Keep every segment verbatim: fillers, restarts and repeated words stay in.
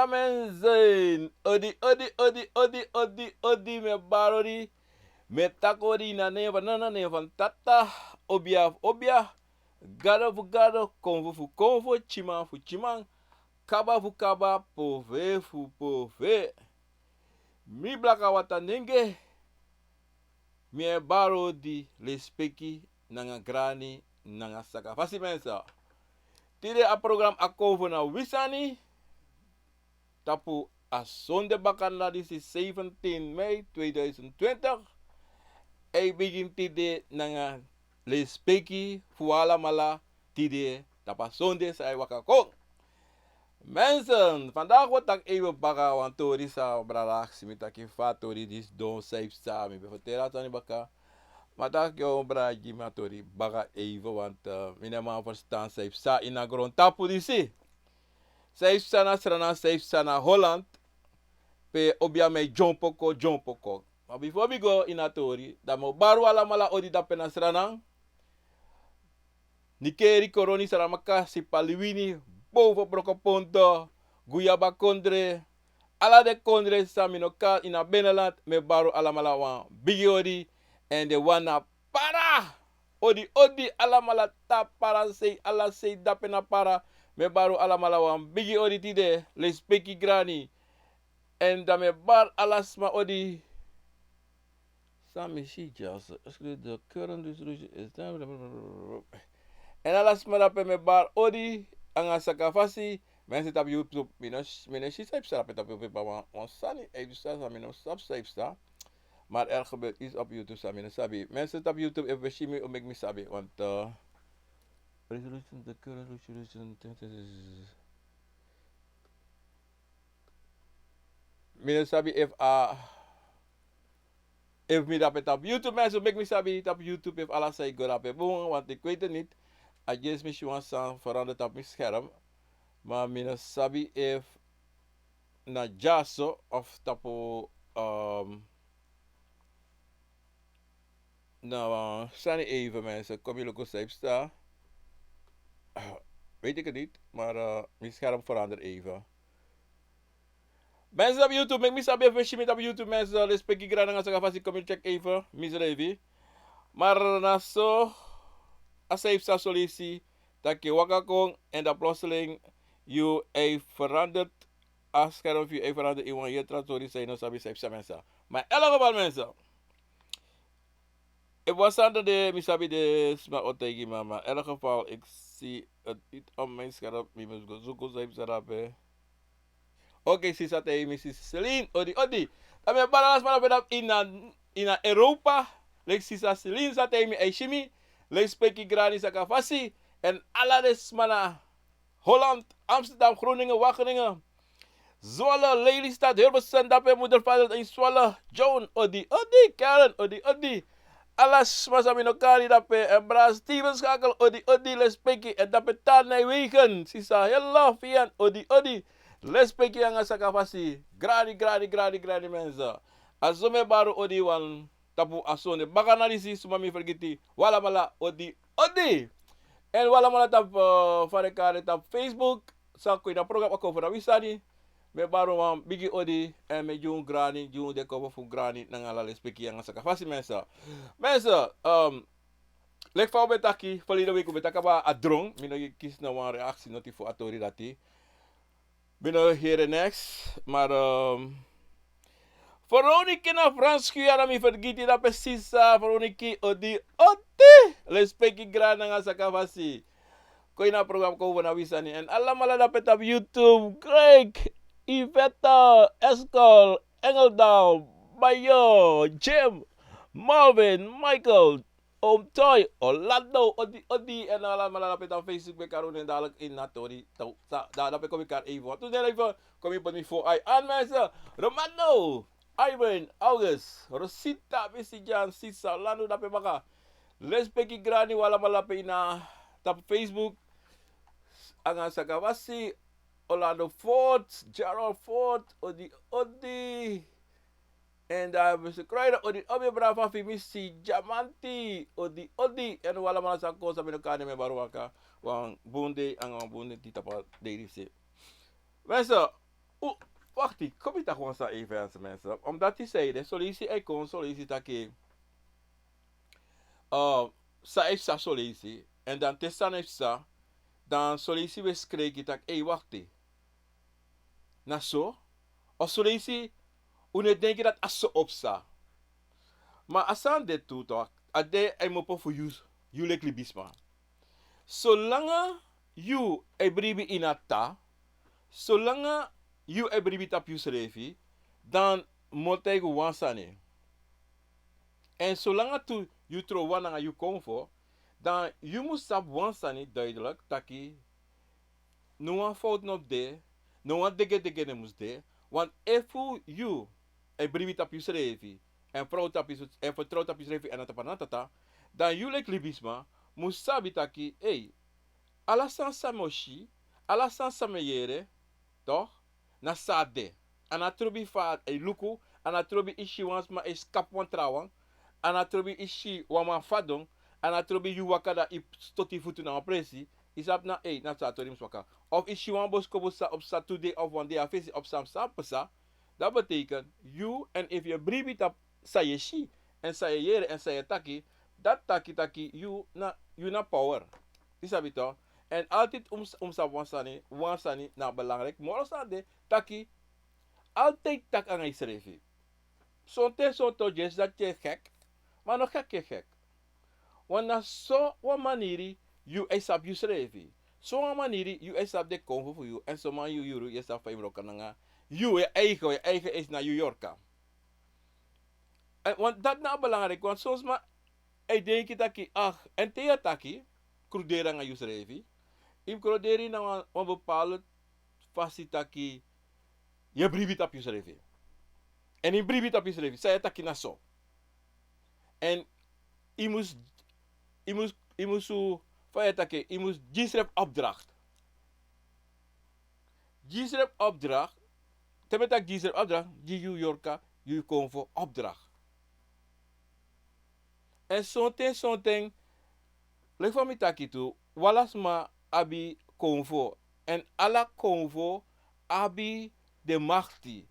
Amen. Odi, odi, odi, odi, odi, odi, mi e bari odi. Mi e taki odi na nen fu Nana, nen fu Tata, obia fu obia, gado fu gado, konfo fu konfo, tyiman fu tyiman, kaba fu kaba, pove fu pove. Mi blaka wata nenge, mi e bari odi, lespeki nanga grani nanga sakafasi, mensen. Tide a program Akomfo na Wi Sani, tapu a sonde bakana disi, zeventien mei tweeduizend twintig. A e bigin tide nanga lespeki fu alamala tide tapu a sonde san e waka kon. Mensen, vandaag wi o taki even baka wan tori san brada aksi mi taki fa a tori disi sidon, san yu psa, mi ben ferteri a sani baka. Ma taki wan brada gi mi a tori baka even, want, eh, mi no man ferstan san yu psa ini a grontapu disi. San yu psa na Sranan, san yu psa na Holland, pe obia mi e dyompo kon, dyompo kon. Ma bifo mi go ini a tori, dan mi o bari un alamala odi dape na Sranan. Nickerie, Coronie, Saramacca, Sipaliwini, boven Brokopondo, Guyaba kondre, ala den kondre san mi no kan ini a binnenland, mi e bari un alamala wan bigi odi. Èn den wan na Para. Odi, odi, alamala tapu Para sei, ala sei dape na Para. Mi e bari un alamala wan bigi odi tide, lespeki grani. Èn dan mi e bari ala sma odi. San mi si dyaso, exclude the current resolution is time. Èn ala sma dape mi e bari odi nanga sakafasi. Mensen tapu YouTube, mi no, mi no si san yu psa dape tapu YouTube, wan, wan sani e psa san mi no sabi san yu psa. Maar er gebeurt iets op YouTube san mi no sabi. Mensen tapu YouTube, efu un si mi, un meki mi sabi, want, eh, resolution, the current resolution, mi no sabi efu a, efu mi dape tapu YouTube, mensen, meki mi sabi tapu YouTube efu ala san e go dape bun, want ik weet het niet. A just mi si wan sani veranderd tapu mi scherm. Ma mi no sabi efu na dyaso of tapu, ehm, na wan sani even, mensen. Kon mi luku san yu psa. Weet ik het niet, maar, eh, mi scherm verandert even. Mensen tapu YouTube, meki mi sabi efu un si mi tapu YouTube, mensen. Lespeki grani nanga sakafasi, kon mi check even, mi srefi. Maar na so, a san yu psa so leisi, taki waka kon, èn dan plotseling, yu e veranderd, a scherm fu yu e veranderd in wan yere tra tori san yu no sabi san yu psa, mensen. Maar in elk geval, mensen, efu wan sani de, mi sabi den sma o taigi mi, maar in elk geval, ik zie het niet op mijn scherm, mi mus go suku san yu psa dape. Oké, sisa taigi mi, sisa Celine, odi, odi. Dan mi e bari ala sma dape ini a, ini a Europa, leki sisa Celine san taigi mi, a e si mi, lespeki grani sakafasi, èn ala den sma na Holland, Amsterdam, Groningen, Wageningen, Zwolle, Lelystad, Hilversum, dape moeder, vader in Zwolle, Joan, odi, odi, Karen, odi, odi. Ala sma san mi no kari dape, èn brada Steven Schakel, odi, odi, lespeki, èn dape Tar Nijwegen, sisa Hella Fian, odi, odi, lespeki nanga sakafasi, grani, grani, grani, grani, mensen. A so mi e bari odi wan tapu a sonde bakana disi, suma mi fergiti, un alamala odi, odi. Èn un alamala tapu, eh, fa den kari en tapu Facebook, san kon ini a program Akomfo na Wi Sani. Mi e bari un wan bigi odi, èn mi e gi un grani, gi un den konfo fu grani, nanga ala lespeki nanga sakafasi, mensen. Mensen, ehm, leki fa un ben taki, verleden week un ben taki kaba a dron, mi no kisi no wan reaksi noti fu a tori dati. Mi no heri niks, maar, ehm, Veroniki na Frans Guyana, mi fergiti dape sisa, Veroniki, odi, odi. Lespeki grani nanga sakafasi. Kon ini a program Akomfo na Wi Sani. Èn alamala dape tapu YouTube, Greg, Yvette, Eskol, Engeldal, Bayo, Jim, Marvin, Michael, Oom Toy, Orlando, odi, odi, èn alamala dape tapu Facebook, mi e kari un nen dadelijk ini a tori, tou, sa, da, dape kon mi kari even. Want un nen even, kon mi poti mi fu ai aan, mensen. Romano, Ivan, August, Rosita, Missy Jan, Sisa, Orlando dape baka. Lespeki grani, un alamala dape ini a tapu Facebook. Nanga sakafasi, Orlando Fort, Gerald Fort, odi, odi. Èn dan Mister Kruider, odi, odi, brada fu mi, Mister Diamanti, odi, odi. Èn un alamala san kon san mi no kari, mi e bari un wan bun dei, nanga wan bun dei tapu a dei disi. Mensen, U, wakti, kon mi taki wan sani even, mensen. Omdat yu sei de, son leisi a e kon, son leisi taki, eh, san a e psa son leisi. Èn dan te san a e psa, dan son leisi wi e skriki taki, ei, wakti. Na so? Of son leisi un no e denki dati a so o psa. Ma a sani de tu, toch, a de a e kmopo fu yu, yu leki libisma. Solanga yu e bribi ini a ta, solanga yu e bribi tapu yusrefi, dan mi o taigi wan sani. Èn solanga tu yu trow wan nanga yu konfo, dan yu mus sabi wan sani duidelijk taki no wan fowtu no mus de, no wan degedege no mus de, want efu yu e bribi tapu yusrefi, èn frow tapu yu, èn fertrow tapu yusrefi èn na tapu a na tata, dan yu leki libisma mus sabi taki, ei, ala sani san mi o si, ala sani san mi e yere, toch, na so a de. A no trobi fa a e luku, a no trobi i si wan sma e skapu wan trawan, a no trobi i si wan man fadon, a no trobi yu waka dan i stoti futu na wan presi, i sabi na, ei, na so a tori mus waka. Of i si wan boskopu san o psa tu dei of wan dei a fesi of san san psa, dat betekent yu, èn efu yu e bribi tapu san yu e si, èn san yu e yere, èn san yu e taki, dati taki taki yu na, yu na power. I sabi toch? Èn altijd un mus, un mus sabi wan sani, wan sani na belangrijk, moro sani de taki, altijd taki nanga yusrefi. Sonten, sonten yu e si dati yu e gek, ma no gek yu e gek. Want na so wan maniri yu e sabi yusrefi. So wan maniri yu e sabi den konfo fu yu, èn so man yu yuru yu e sabi fa yu mus wroko nanga yu, yu eigen, yu eigen eisi na yu yorka. Èn want dati na belangrijk, want son sma e denki taki, ah, èn te yu e taki, kruderi nanga yusrefi, yu mus kruderi na wan, wan bepaalde fasi taki yu e bribi tapu yusrefi. Èn yu bribi tapu yusrefi, san yu e taki na so. Èn yu mus, yu mus, yu mus, fa yu e taki, yu mus gi yusrefi opdracht. Gi yusrefi opdracht, te mi e taki gi yusrefi opdracht, gi yu yorka, yu konfo opdracht. Èn sonten, sonten, leki fa mi taki tu, wan ala sma abi konfo. Èn ala konfo abi den makti.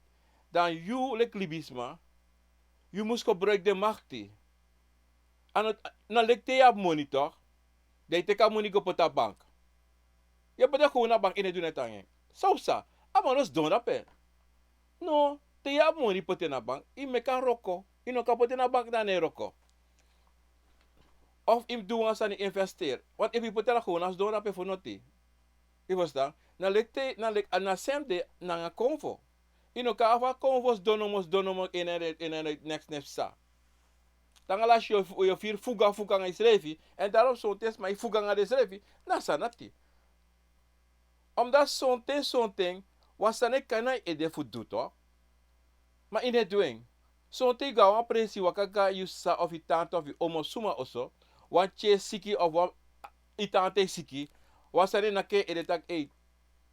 Dan yu leki libisma, yu mus gebruik den makti. A no, na leki te yu abi moni toch, dan yu teki a moni go poti a bank. Yu e poti en gewoon na bank, yu no e du noti nanga en. San o psa? A man o sidon drape. No, te yu abi moni poti en na bank, yu meki a wroko. Yu no kan poti en na bank dan a no e wroko. Of yu mus du wan sani, investeri. Want efu yu poti en na gewoon, a sidon drape fu noti. Yu ferstan? Na leki te, na leki, a na sem de nanga konfo. Yu no kan abi a konfo sidon nomo, sidon nomo, yu no e, yu no e neks, neks psa. Te nanga lasi yu o, yu o firi fuga, fuga nanga yusrefi. Èn daarom sonten sma e fuga nanga densrefi, na sani dati. Omdat sonten, sonten, wan sani e kon na yu ede fu du toch, ma yu no e du en. Sonten yu go na wan presi, waka go na yu sisa of yu tanta of yu omo suma oso, wan pikin e siki of wan, yu tanta e siki, wan sani e naki en ede taki, ei,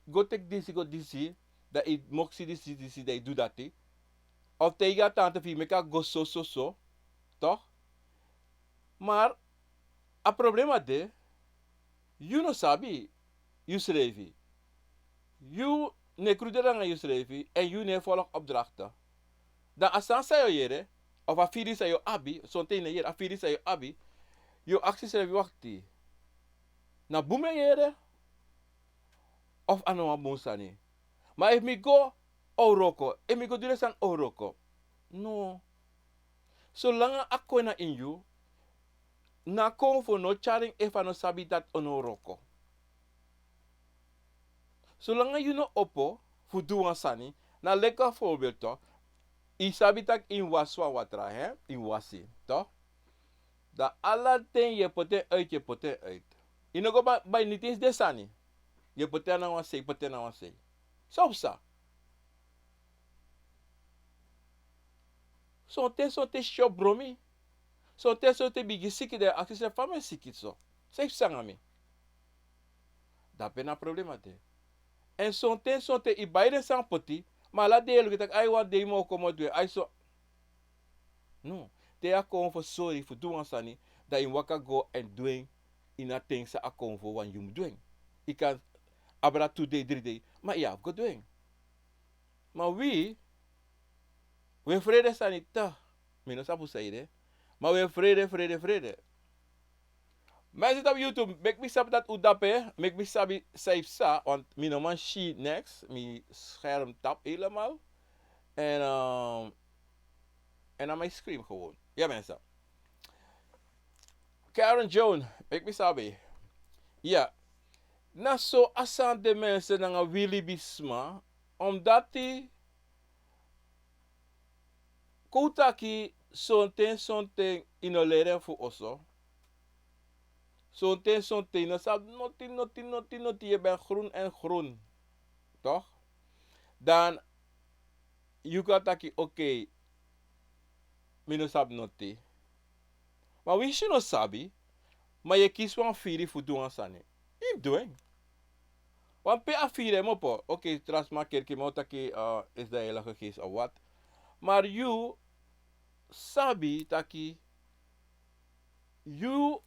go teki disi, go disi, dan yu moksi disi, disi, dan yu du dati. Of taigi a tanta fu yu meki a go so, so, so, toch? Maar a problema de, yu no sabi yusrefi. Yu no e kruderi nanga yusrefi, èn yu no e folg opdrachten. Dan a sani san yu o yere, of a feeling san yu o abi, sonten yu no e yere, a feeling san yu o abi, yu o aksi yusrefi, wakti. Na bun mi e yere, of a no wan bun sani? Ma efu mi go, a o wroko, efu mi go du den sani, a o wroko? No. Solanga a kon na ini yu, na konfo no o tyari en efu a no sabi dati a no o wroko. Solanga yu no opo fu du wan sani, na leki a voorbeeld toch, yu sabi taki yu mus wasi wan watra, hè, yu mus wasi, toch? Dan ala ten yu e poti en uit, yu e poti en uit. Yu no go bai, bai niti, den sani. Yu e poti en na wan sei, poti en na wan sei. San o psa? Sonten, sonten syo bromi. Sonten, sonten bigi siki, dan yu aksi yusrefi fa mi e siki so. San e psa nanga mi? Dape na problema de. Èn sonten, sonten yu bai den sani poti, ma ala dei yu e luku taki, ai, wan dei mi o kon mi o du en, ai so. No. Te yu a konfo sori fu du wan sani, dan yu waka go èn du en ini a ten san a konfo wani yu mus du en. Yu kan abra tu dei, dri dei, ma yu abi go du en. Ma wi, wi e frede sani te. Mi no sabi fu san ede. Ma wi e frede, frede, frede. Mensen op YouTube, meki mi sabi dati un de ape, meki mi sabi san yu psa, want mi no man si niks, mi scherm tap helemaal. En, ehm, en na mi screen gewoon. Ja, mensen. Karen Jones, meki mi sabi. Ja. Na so a sani de, mensen, nanga wi libisma, omdat yu kon taki sonten, sonten yu no leri en fu oso. Sonten, sonten yu no sabi noti, noti, noti, noti, yu ben groen en groen. Toch? Dan yu kan taki, oké, mi no sabi noti. Ma winsi yu no sabi, ma yu e kisi wan firi fu du wan sani, yu mus du en. Want pe a firi e komopo, oké, tra sma, kerki, mi o taki, eh, is de Heilige Geest of wat. Maar yu sabi taki yu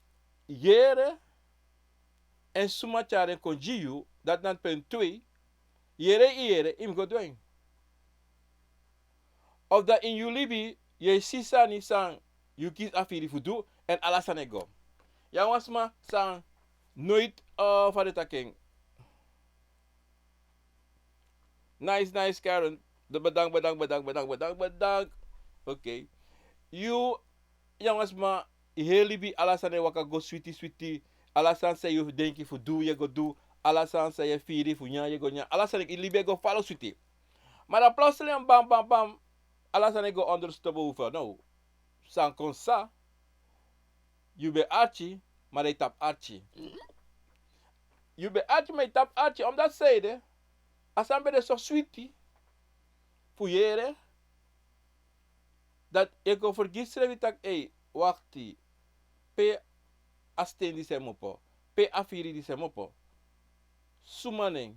yere en suma tyari en kon gi yu, dati na punt twee. Yere, yu yere, yu mus go du en. Of dan ini yu libi, yu e si sani san yu kisi a firi fu du, en ala sani e go. Yu na wan sma san noiti, eh, fa den taki en. Nice, nice, Karen. De bedank, bedank, bedank, bedank, bedank, bedank. Oké. Yu, yu na wan sma, yu heri libi ala sani e waka go switi, switi. Ala sani san yu denki fu du, yu e go du. Ala sani san yu e firi fu nyan, yu e go nyan. Ala sani, yu libi e go falo switi. Ma dan plotseling, bam, bam, bam, ala sani e go ondersteboven. No. San kon sa, yu ben arki, ma dan yu tapu arki. Yu ben arki, ma yu tapu arki, omdat san ede, a sani ben de so switi fu yere, dati yu kon fergiti yusrefi taki, ei, wakti, pe a sten disi e komopo, pe a firi disi e komopo. Suma nen,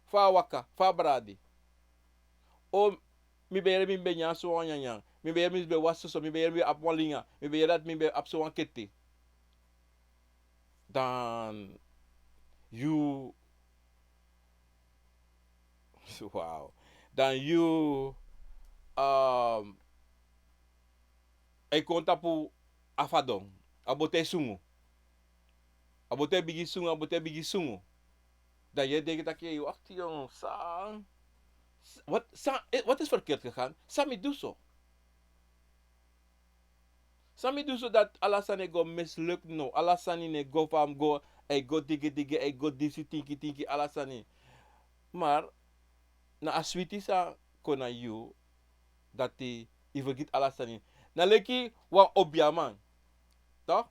fa a waka, fa a bradi. O, mi ben yere mi ben nyan so wan nyanyan, mi ben yere mi ben wasi soso, mi ben yere mi ben abi wan linga, mi ben yere dati mi ben abi so wan kete. Dan yu, wow. Dan yu, um, e kon tapu a fadon, a boto e sungu. A boto e bigin sungu, a boto e bigin sungu. Dan yu e denki taki, ei, wakti, yon, san, wat, san, eh, wat is verkeerd gegaan? San mi du so? San mi du so dati ala sani e go misluk now? Ala sani no e go fa a mus go, a e go digi digi, a e go disi, tinki tinki, ala sani. Maar na a switi san kon na yu, dati yu fergiti ala sani. Na leki wan obiaman. Toch?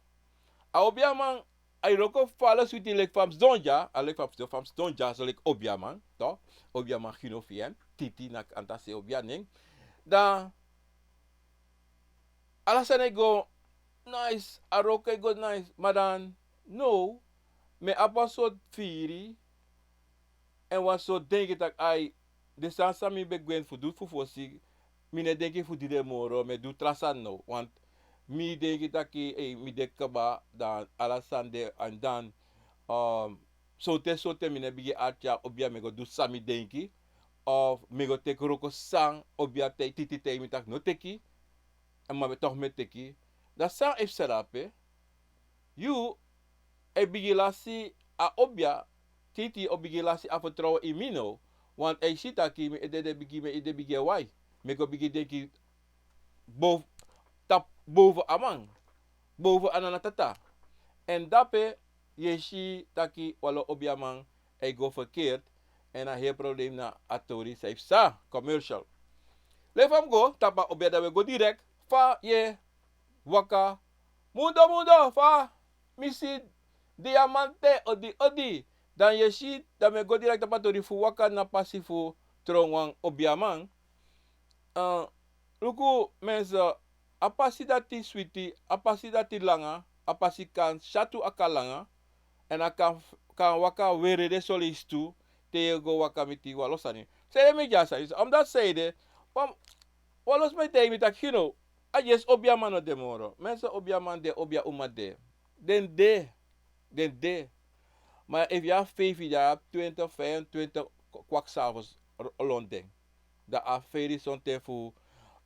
A obiaman, a e wroko fu ala switi leki fa a mus sidon dya, a leki fa a mus sidon, fa a mus sidon dya, so leki obiaman, toch? Obiaman gi no fi en, titi na kantasi obia nen. Dan ala sani e go nice, a wroko e go nice, ma dan now mi e abi wan sortu firi, èn wan sortu denki taki, ai, den sani san mi ben gwenti fu du fu fosi, mi no e denki fu du den moro, mi e du tra sani now. Want mi denki taki, ei, mi de kaba, dan ala sani de, èn dan, um, sonten sonten mi no e bigin arki a obia, mi e go du san mi denki, of mi e go teki wroko san obia tei, titi tei mi taki no teki, èn ma mi toch mi e teki. Dan san e psa dape? Yu e bigin lasi a obia, titi o bigin lasi a fertrowen ini mi now, want a e si taki mi ede de bigin, mi ede bigin e wai. Mi e go bigin denki bow-, tapu, boven a man, boven a nana tata. Èn dape yu e si taki wan lo obiaman e go verkeerd, èn a heri problem na a tori san e psa, commercial. Leki fa mi go tapu a obia, dan wi e go direct fa yu e waka. Mundo, mundo, fa mi si diamante, odi, odi. Dan yu e si, dan mi e go direct tapu a tori fu waka na pasi fu tron wan obiaman. Eh, luku, mensen, a pasi dati switi, a pasi dati langa, a pasi kan syatu, a kan langa, èn a kan, kan waka weri de soleisi tu, te yu e go waka miti wan lo sani. San ede mi e gi a sani so, omdat san ede, wan, wan lo sma e taigi mi taki, yu no, a dyesi obiaman no de moro. Mensen, obiaman de, obia uma de. Den de, den de. Ma efu yu abi feifi, yu abi twintig, vijfentwintig kwakzalvers r-, rond den. dan a feri sonten fu,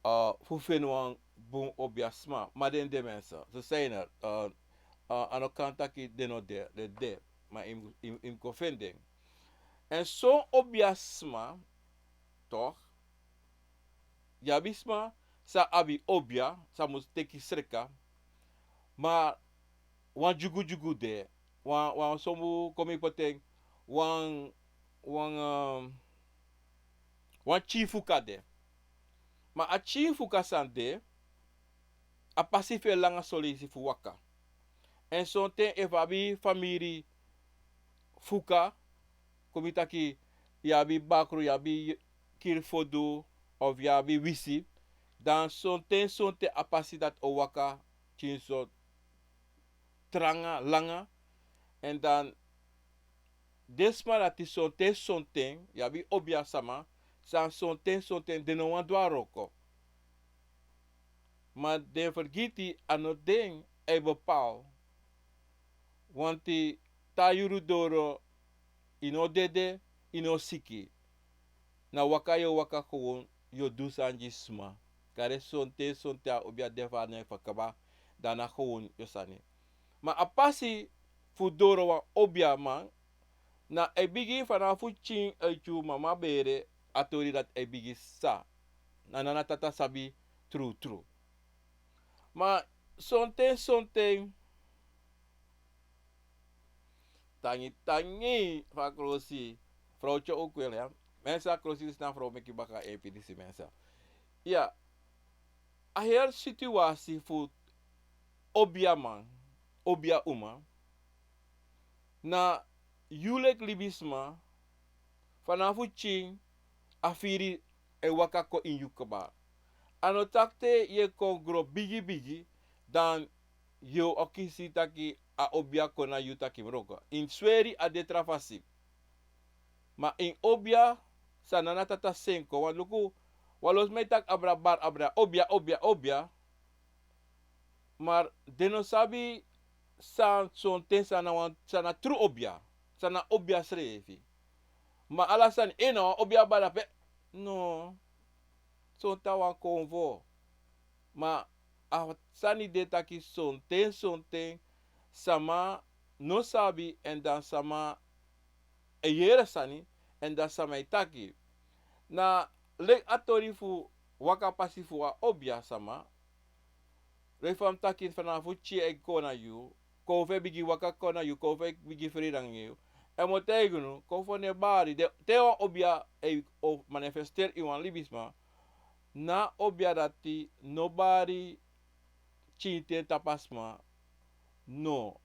uh, fu feni wan bun obiasma. Ma den de mensen, ze zijn er. Uh, uh, a no kan taki den no de, den de. Ma yu mus, yu mus, yu mus go feni den. En son obiasma, toch, yu abi sma san abi obia, san mus teki sreka. Ma wan dyugudyugu de, wan, wan somu kon mi poti en, wan, wan, um, wan tyin fuka de. Ma a tyin fuka san de, a pasi fu en langa son leisi fu waka. En sonten efu a abi famiri fuka, kon mi taki, yu abi bakru, yu abi kiri fodu, of yu abi wisi, dan sonten, sonten a pasi dati o waka tyin so tranga, langa. En dan den sma dati sonten, sonten, yu abi obia sama, san sonten, sonten, den no wani du a wroko. Ma den fergiti a no den e bepaal. Wanti te a yuru doro, yu no dede, yu no siki. Na waka yu o waka gewoon, yu o du sani gi sma. Kande sonten, sonten a obia de fu a nen fu kaba, dan na gewoon yu sani. Ma a pasi fu doro wan obiaman, na e bigin fanafu tyin e tyu mama bere, a tori dati e bigin sa. Na nana tata sabi trutru. Ma sonten, sonten, tangi, tangi, fa krosi, frow tyo ukwel, ya. Mensa krosi disi na frow meki baka epi disi mensa. Ya, a heri situasi fu obiaman, obia uma, na yu leki libisma, fanafu tyin, a firi e waka kon ini yu kaba. A no taki te yu e kon gro bigi bigi, dan yu o kisi taki a obia kon na yu taki mroko. Ini sweri a de tra fasi. Ma ini obia san nana tata sen kon, wan luku, wan lo sma e taki abra bar, abra obia, obia, obia. Ma den no sabi san sonten san na wan, san na tru obia, san na obia srefi. Ma ala sani, e na wan obia bari ape. No. Sonten a wan konfo. Ma a sani de taki sonten, sonten, sama no sabi, en dan sama e yere sani, en dan sama e taki. Na leki a tori fu waka pasi fu a obia sama. Leki fa mi taki, fanafu tyin e kon na yu, konfo e bigin waka kon na yu, konfo e bigin feri nanga yu. En mi o taigi unu, konfo no e bari, de, te wan obia e o manifesteri ini wan libisma, na obia dati no bari tyin ten tapu a sma, no.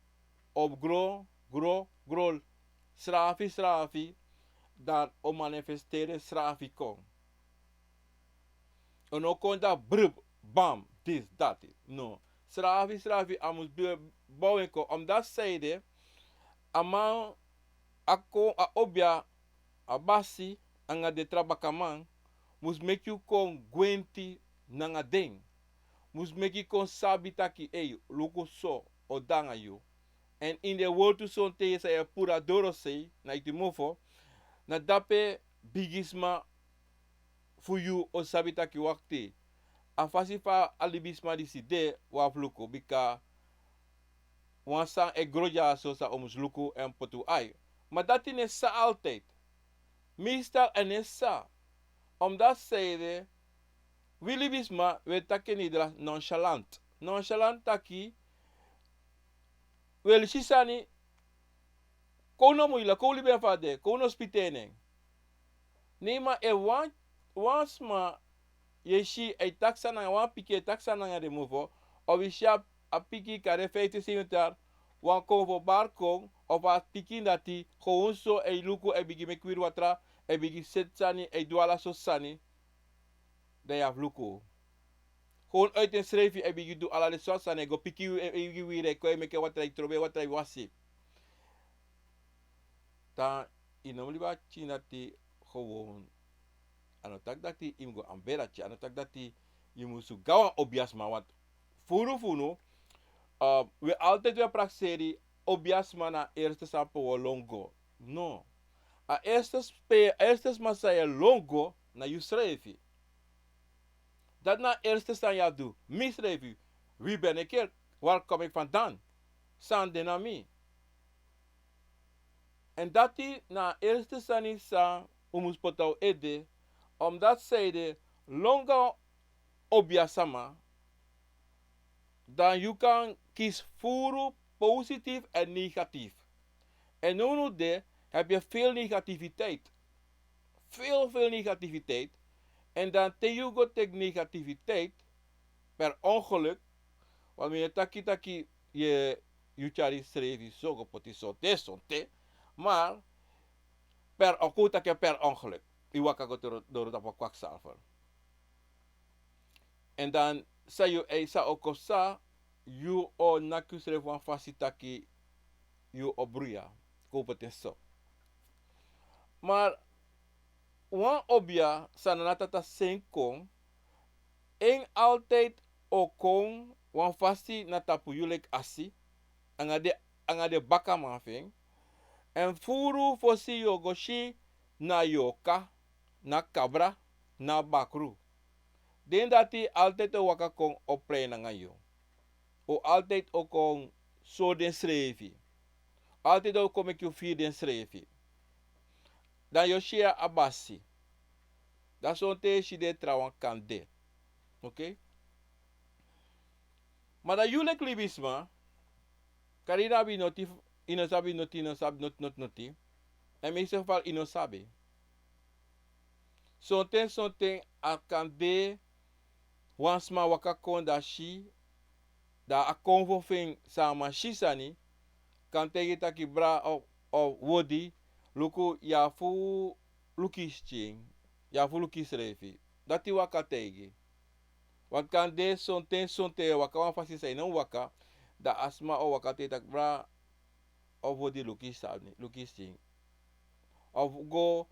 O gro, gro, gro, srafi, srafi, dan o manifesteri srafi kon. O no kon dan brub, bam, disi, dati. No. Srafi, srafi, a mus bow en kon. Omdat zij de, a man, a kon, a obia, a basi, anga den tra bakaman, mus meki yu kon gwenti nanga den. Mus meki yu kon sabi taki, ei, luku so, o de nanga yu. En ini den wortu sonten san yu e puru a dorosei, na iti mofo, na dape bigisma fu yu o sabi taki wakti. A fasi fa a libisma disi de, wan fu luku, bika wan sani e gro dyaso san un mus luku èn poti un ai. Ma dati no e sa altijd. Meestal a no e sa. Omdat zij de, wi libisma, wi e taki en Nederlands nonchalant. Nonchalant taki, wi e si sani, kon un no muila, kon un libi en fa a de, kon un no spiti en nen. Nee, ma efu wan, wan sma, yu e si, e taki sani nanga wan pikin, e taki sani nanga den mofo, of yu si a, a pikin kari fiftin, sewenti yari, wan konfo bari kon, of a pikin dati, gewoon so, e luku, e bigin meki wiri watra, e bigin seti sani, e du ala sortu sani, dan yu abi luku. Gewoon uit ensrefi, e bigin du ala den sortu sani, e go piki, e, e bigin wiri, e kon, e meki watra, e trobi watra, e wasi. Dan yu no mus libi a pikin dati gewoon. A no taki dati yu mus go amberi a pikin, a no taki dati yu mus go na wan obiasma, want furu fu unu, eh, wi altijd wi e prakseri obiasma na eerste sma pe wi o lon go. No. A eerste spe-, eerste sma san yu e lon go, na yusrefi. Dati na a eerste sani yu abi du. Misrefi, wie ben ik hier? Waar kom ik vandaan? San de na mi. En dati na a eerste sani san un mus poti na un ede, omdat san ede, langa obia sama, dan yu kan kisi furu positief en negatief. En nownow de heb je veel negativiteit. Veel, veel negativiteit. En dan te yu go teki negativiteit per ongeluk, want mi e taki taki yu, yu tyari srefi so go poti sonte, sonte, maar per, kon un taki per ongeluk, yu waka go doro, doro tapu a kwakzalver. En dan san yu e, san o kon psa, yu o naki yusrefi wan fasi taki yu o bruya, kon un poti en so. Maar wan obia san na Tata seni kon, en altijd o kon wan fasi na tapu yu leki asi, anga den, anga den bakaman fu en. En furu fosi yu o go si na yorka, na kabra, na bakru. Den dati altijd o waka kon o prei nanga yu. O altijd o kon sori densrefi. Altijd o kon meki yu firi densrefi. Dan yu o si a basi. Dan sonten yu e si den trawan kan de. Oké? Ma dan yu leki libisma, kande yu no abi noti, yu no sabi noti, yu no sabi noti, noti, noti. En meeste geval yu no sabi. Sonten, sonten a kan de wan sma waka kon, dan a si, dan a konfo fu en san a man si sani, kan taigi taki bra of, of wodi, luku, yu abi fu luku yu skin, yu abi fu luku yusrefi. Dati waka taigi. Want kan de sonten, sonten yu e waka wan fasi san yu no mu waka, dan a sma o waka taigi taki bra of wodi, luku yu sani, luku yu skin. Of go,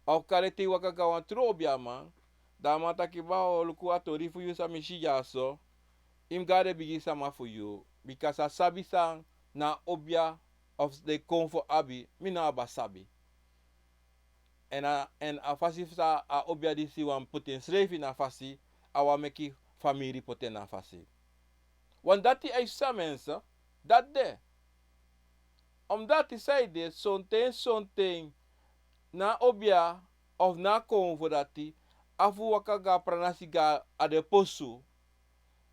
of kande te yu waka go na wan tru obiaman, dan a man taki bra o luku a tori fu yu san mi si dyaso, yu mus go na den bigi sama fu yu, bika san sabi san na obia of den konfo abi, mi no abi a sabi. En a, en a fasi san a obia disi wani poti ensrefi na fasi, a wani meki famiri poti en na fasi. Want dati a e si san mensen, dati de. Omdat san ede, sonten, sonten na obia of na konfo dati abi fu waka go na pranasi go na den posu.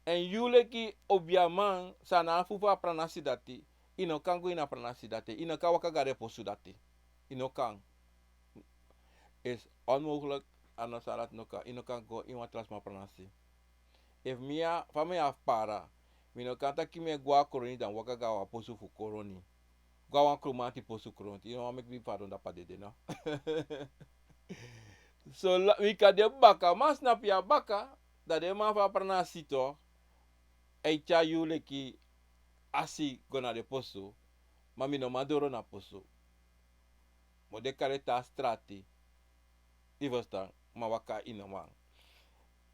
En yu leki obiaman san na abi fu a pranasi dati, yu no kan go ini a pranasi dati, yu no kan waka go na den posu dati. Yu no kan. Is onmogelijk, a no san dati no kan, yu no kan go ini wan tra sma pranasi. Efu mi ya, fa mi ya fu para, mi no kan taki mi e go na Koroni dan waka go na wan posu fu Koroni. Go na wan Kromanti posu, Kromanti. Yu no wani meki mi fadon dapu a dede, no? So, la, wi kan de baka, ma snapu yu a baka, dan den man fu a pranasi toch e tyari yu leki asi go na den posu, ma mi no man doro na posu. Mi o de kari taa strati, yu ferstan, ma waka yu no man.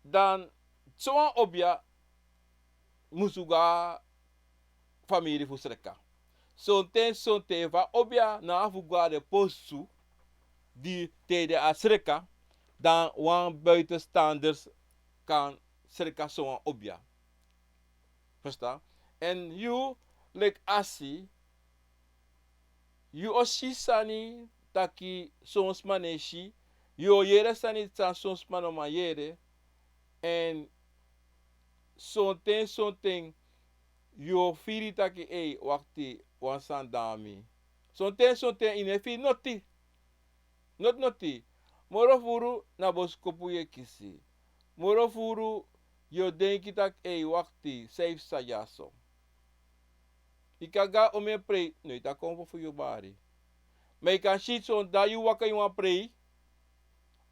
Dan sowan obia musu go na famiri fu sreka. Sonten, sonten fa obia no abi fu go na den posu di te den a sreka, dan wan buitenstaanders kan sreka sowan obia. Ferstan? En yu leki asi, yu o si sani taki son sma no e si, yu o yere sani san son sma no man yere, en sonten, sonten yu o firi taki, ei, wakti, wan sani de na mi. Sonten, sonten yu no e firi noti. Noti, noti. Moro furu na boskopu yu e kisi. Moro furu yu o denki taki, ei, wakti, san e psa dyaso. Yu kan go na omeni prei, noiti a konfo fu yu bari. Ma yu kan si son dei yu waka ini wan prei,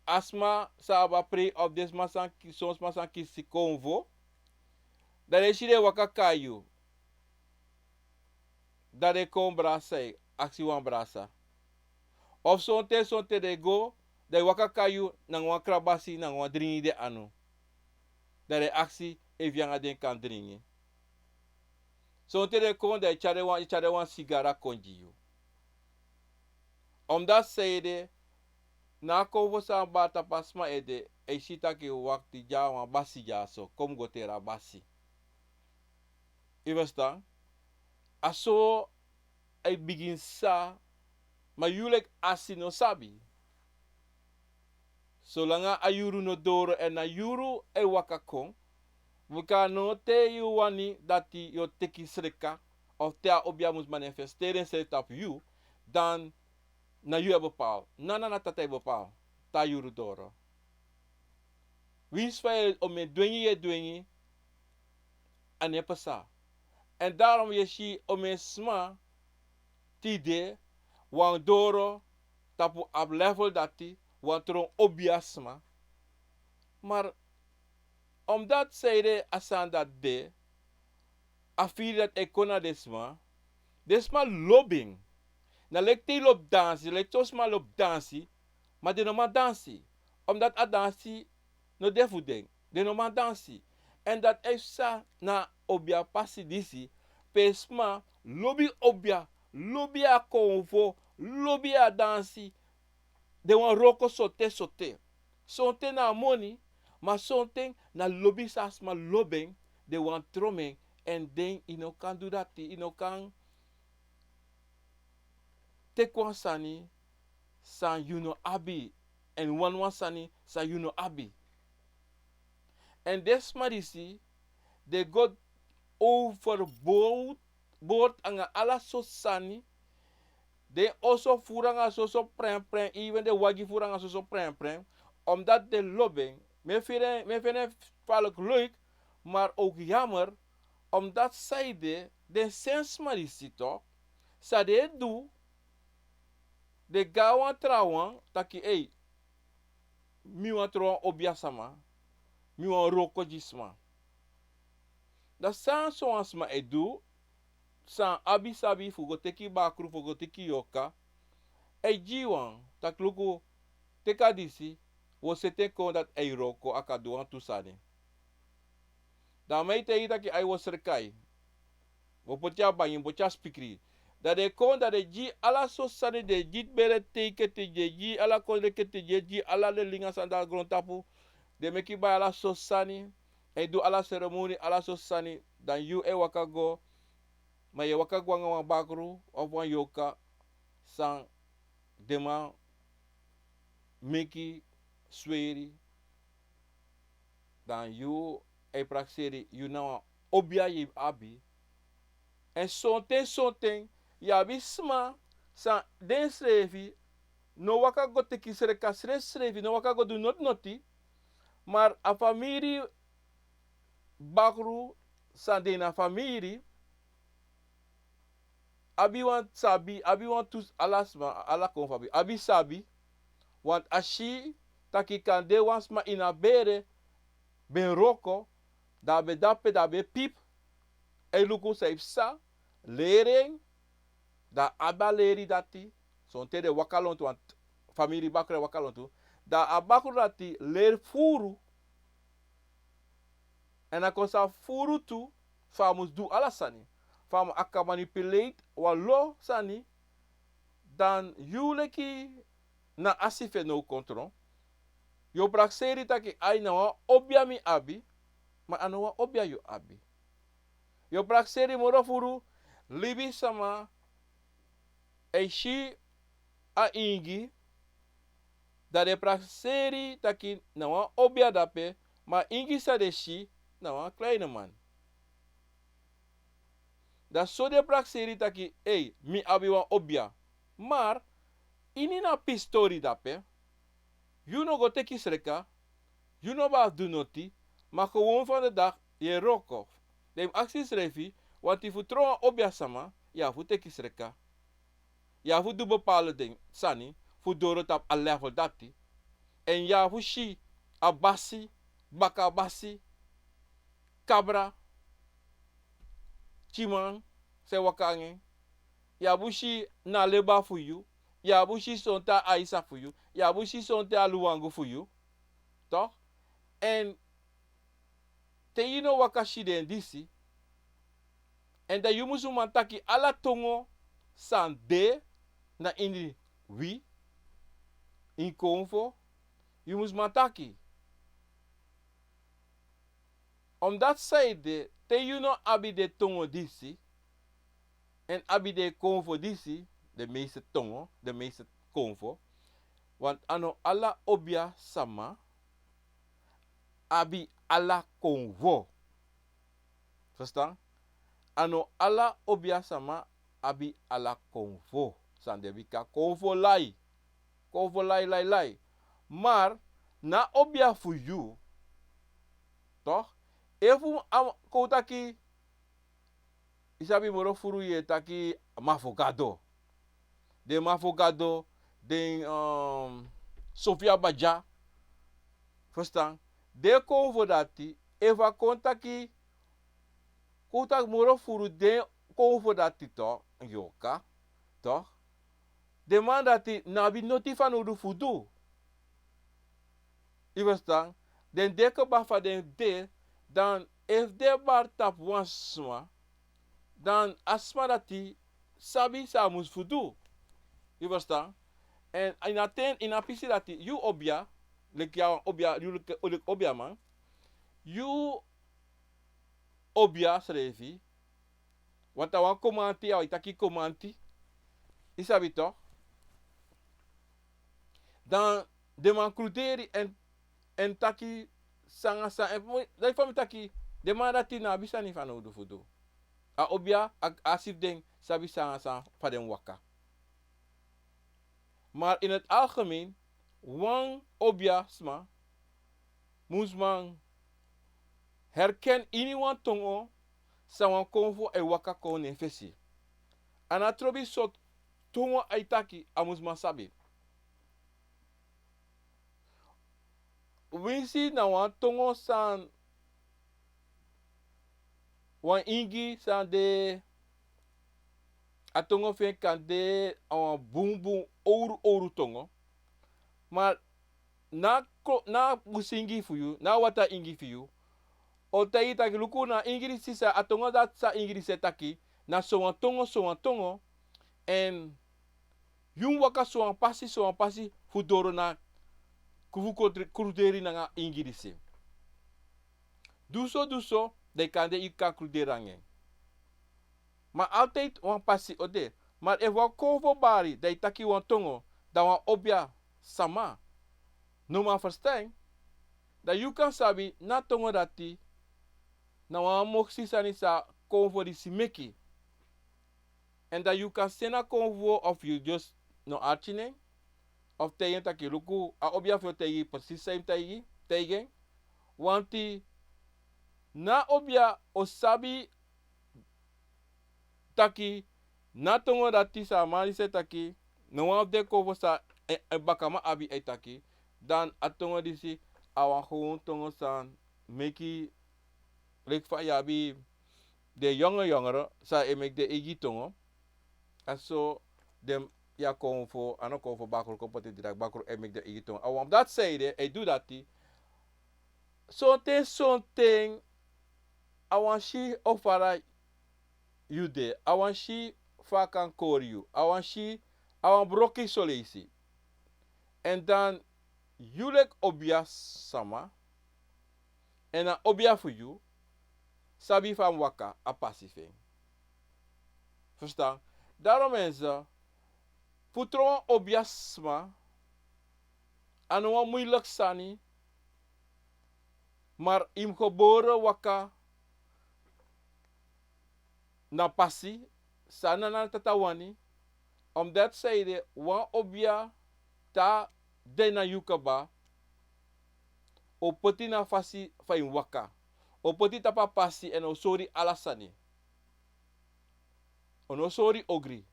a sma san abi a prei of den sma san ki-, son sma san kisi konfo, dan den si den waka kai yu. Dan den kon brasa, aksi wan brasa. Of sonten, sonten den go, dan den waka kai yu nanga wan krabasi, nanga wan dringi den anu. Dan den aksi efu yu nanga den kan dringi. Sonten den kon, dan den tyari wan, tyari wan sigara kon gi yu. Omdat san ede, Na a kon fu san bari tapu a sma ede, e si taki wakti dya wan basi dya so, kon mi go teri a basi. Yu ferstan? A so a e bigin sa, ma yu leki asi no sabi. Solanga a yuru no doro èn a yuru e waka kon, bika no te yu wani dati yu o teki sreka, of te a obia mus manifesteri ensrefi tapu yu, dan na yu e bepaal. Nana na tata e bepaal, te a yuru doro. Winsi fa yu o mu e dwengi, yu e dwengi, a no e pasa. Èn daarom yu e si omeni sma tide wani doro tapu a level dati, wani tron obia sma. Maar omdat sanede a sani dati de, a firi dati e kon na den sma, den sma lobi en. Na leki te yu lobi dansi, leki son sma lobi dansi, ma den no man dansi. Omdat a dansi no de fu den, den no man dansi. Èn dati e psa na obia pasi disi, pe sma lobi obia, lobi a konfo, lobi a dansi, den wani wroko sote sote. Sonten na a moni, ma sonten na lobi san a sma lobi en, den wani tron en, èn den, yu no kan du dati, yu no kan teki wan sani san yu no abi, èn wani wan sani san yu no abi. Èn den sma disi, den go overboord, boord anga ala sortu sani. Den oso furu anga soso prenpren, even den wagi furu anga soso prenpren, omdat den lobi en. Mi e feni en, mi e feni en falek leuk, maar ook jammer, omdat sanede den sensma disi tok, san den e du, den go na wan trawan taki: ei, mi wani tron wan obia sama, mi wani wroko gi sma. Dan san sowan sma e du, san abi sabi fu go teki bakru, fu go teki yorka, a e gi wan taki: luku, teki a disi, wi o seti en kon dati a e wroko, a kan du wantu sani. Dan a man e taigi taki: ai, wi o sreka yu, wi o poti a bangi, wi o poti a spikri. Dan den kon, dan den gi ala sortu sani, den gi bere tei keti, den gi ala kondre keti, den gi ala den linga sani de na grontapu. Den meki bai ala sortu sani, èn du ala seremoni, ala sortu sani. Dan yu e waka go, ma yu e waka go anga wan bakru of wan yorka san den man meki sweri, dan yu e prakseri yu na wan obia yu abi. Èn sonten, sonten yu abi sma san densrefi no waka go teki sreka, srefsrefi no waka go du noti noti, maar a famiri bakru san de na famiri abi wan sabi, abi wantu, ala sma, ala kon fu abi, abi sabi, want a si taki kande wan sma ini a bere ben wroko, dan a ben de ape, dan a ben pip, e luku san e psa, leri en, dan a abi a leri dati. Sonten den waka lontu, want famiri bakru e waka lontu, dan a bakru dati leri furu. Èn a kon sa furu tu, fa a mus du ala sani. Fa a mus, a kan manipulate wan lo sani, dan yu leki na a si fu en now kon tron. Yu o prakseri taki: ai, na wan obia mi abi, ma a no wan obia yu abi. Yu o prakseri moro furu, libisama e si a ingi, dan den prakseri taki na wan obia de ape, ma a ingi san den si na wan kleine man. Dan so den prakseri taki: ei, mi abi wan obia. Maar ini na pistori de ape, yu no go teki sreka, yu no ben abi du noti, ma gewoon van de dag yu e wroko. Dan yu mus aksi yusrefi, want yu fu tron wan obia sama, yu abi fu teki sreka. Yu abi fu du bepaalde sani fu doro tapu a level dati. Èn yu abi fu si a basi, baka basi, kabra, pikinman san e waka nanga en. Yu abi fu si na a leba fu yu. Yu abi fu si sonten a aisa fu yu. Yu abi fu si sonten a luwangu fu yu. Toch? Èn te yu no waka si den disi, èn dan yu musu man taki ala tongo san de na ini wi, ini konfo, yu mus man taki. Omdat saide, te yu no abi den tongo disi, èn abi den konfo disi, den meeste tongo, den meeste konfo, want a no ala obia sama abi ala konfo. Verstaan? A no ala obia sama abi ala konfo. San den bika konfo lai. Konfo lai, lai, lai. Maar, na obia fu yu. Toch? Efu a kon taki, yu sabi moro furu yu e taki Mafogado. Den Mafogado, den, ehm, Sofia Baja. Verstaan? Den konfo dati, efu a kon taki, kon taki moro furu den konfo dati toch, yoka, toch? Den man dati no abi noti fanowdu fu du. Yu verstaan? Den de kaba fa den de, dan efu den bari tapu wan sma, dan a sma dati sabi san a mus fu du. Yu verstaan? Èn ini a ten, ini a pisi dati, yu obia, leki yu obia, yu leki, leki obiaman, yu obia srefi, want a wan komanti, a wan taki komanti, yu sabi toch? Dan den man kruderi èn, èn taki san nanga san, èn dan fa mi taki, den man dati no abi sani fanowdu fu du. A obia, a, a si fu den sabi san nanga san fa den waka. Maar in het algemeen, wan obia sma mus man herken ini wan tongo san wan konfo e waka kon na en fesi. A no trobi sortu tongo a e taki, a mus man sabi. Winsi na wan tongo san wan ingi san de, a tongo fu en kan de a wan bunbun owru, owru tongo. Maar na ko-, na busi ingi fu yu, na wata ingi fu yu, o taigi taki luku na ingi disi, san a tongo dati, san ingi disi e taki, na sowan tongo, sowan tongo. Èn yu mus waka sowan pasi, sowan pasi fu doro na ku-, fu kruderi nanga ingi disi. Du so, du so, dan yu kan de, yu kan kruderi nanga en. Ma altijd wan pasi o de. Ma efu wan konfo bari, dan yu taki wan tongo, dan wan obia sama no man ferstan en, dan yu kan sabi na tongo dati na wan moksi sani san a konfo disi meki. Èn dan yu kan seni a konfo of yu just no arki nen, of taigi en taki luku, a obia fu yu o taigi yu precies san yu mus taigi, taigi en. Wanti na obia o sabi taki na tongo dati san a man disi e taki, na wan fu den konfo san en, en bakaman abi e taki, dan a tongo disi a wan gewoon tongo san meki, leki fa yu abi den yongre yongre san e meki den eigi tongo. A so den, yu a konfo, a no konfo bakru, kon poti didrak bakru e meki den eigi tongo. A wan dati san ede e du dati. Sonten, sonten a wan si o fara yu de, a wan si fa a kan kori yu, a wan si, a wan broki soleisi. Èn dan yu leki obia sama, èn a obia fu yu sabi fa a mus waka a pasi fu en. Verstaan? Daarom mensen, fu tron wan obia sma a no wan moeilijk sani, maar yu mus gebore waka na pasi san nana tata wani, omdat san ede wan obia te a de na yu kaba, o poti na fasi fa yu mus waka, o poti tapu a pasi èn o sori ala sani. O no sori ogri.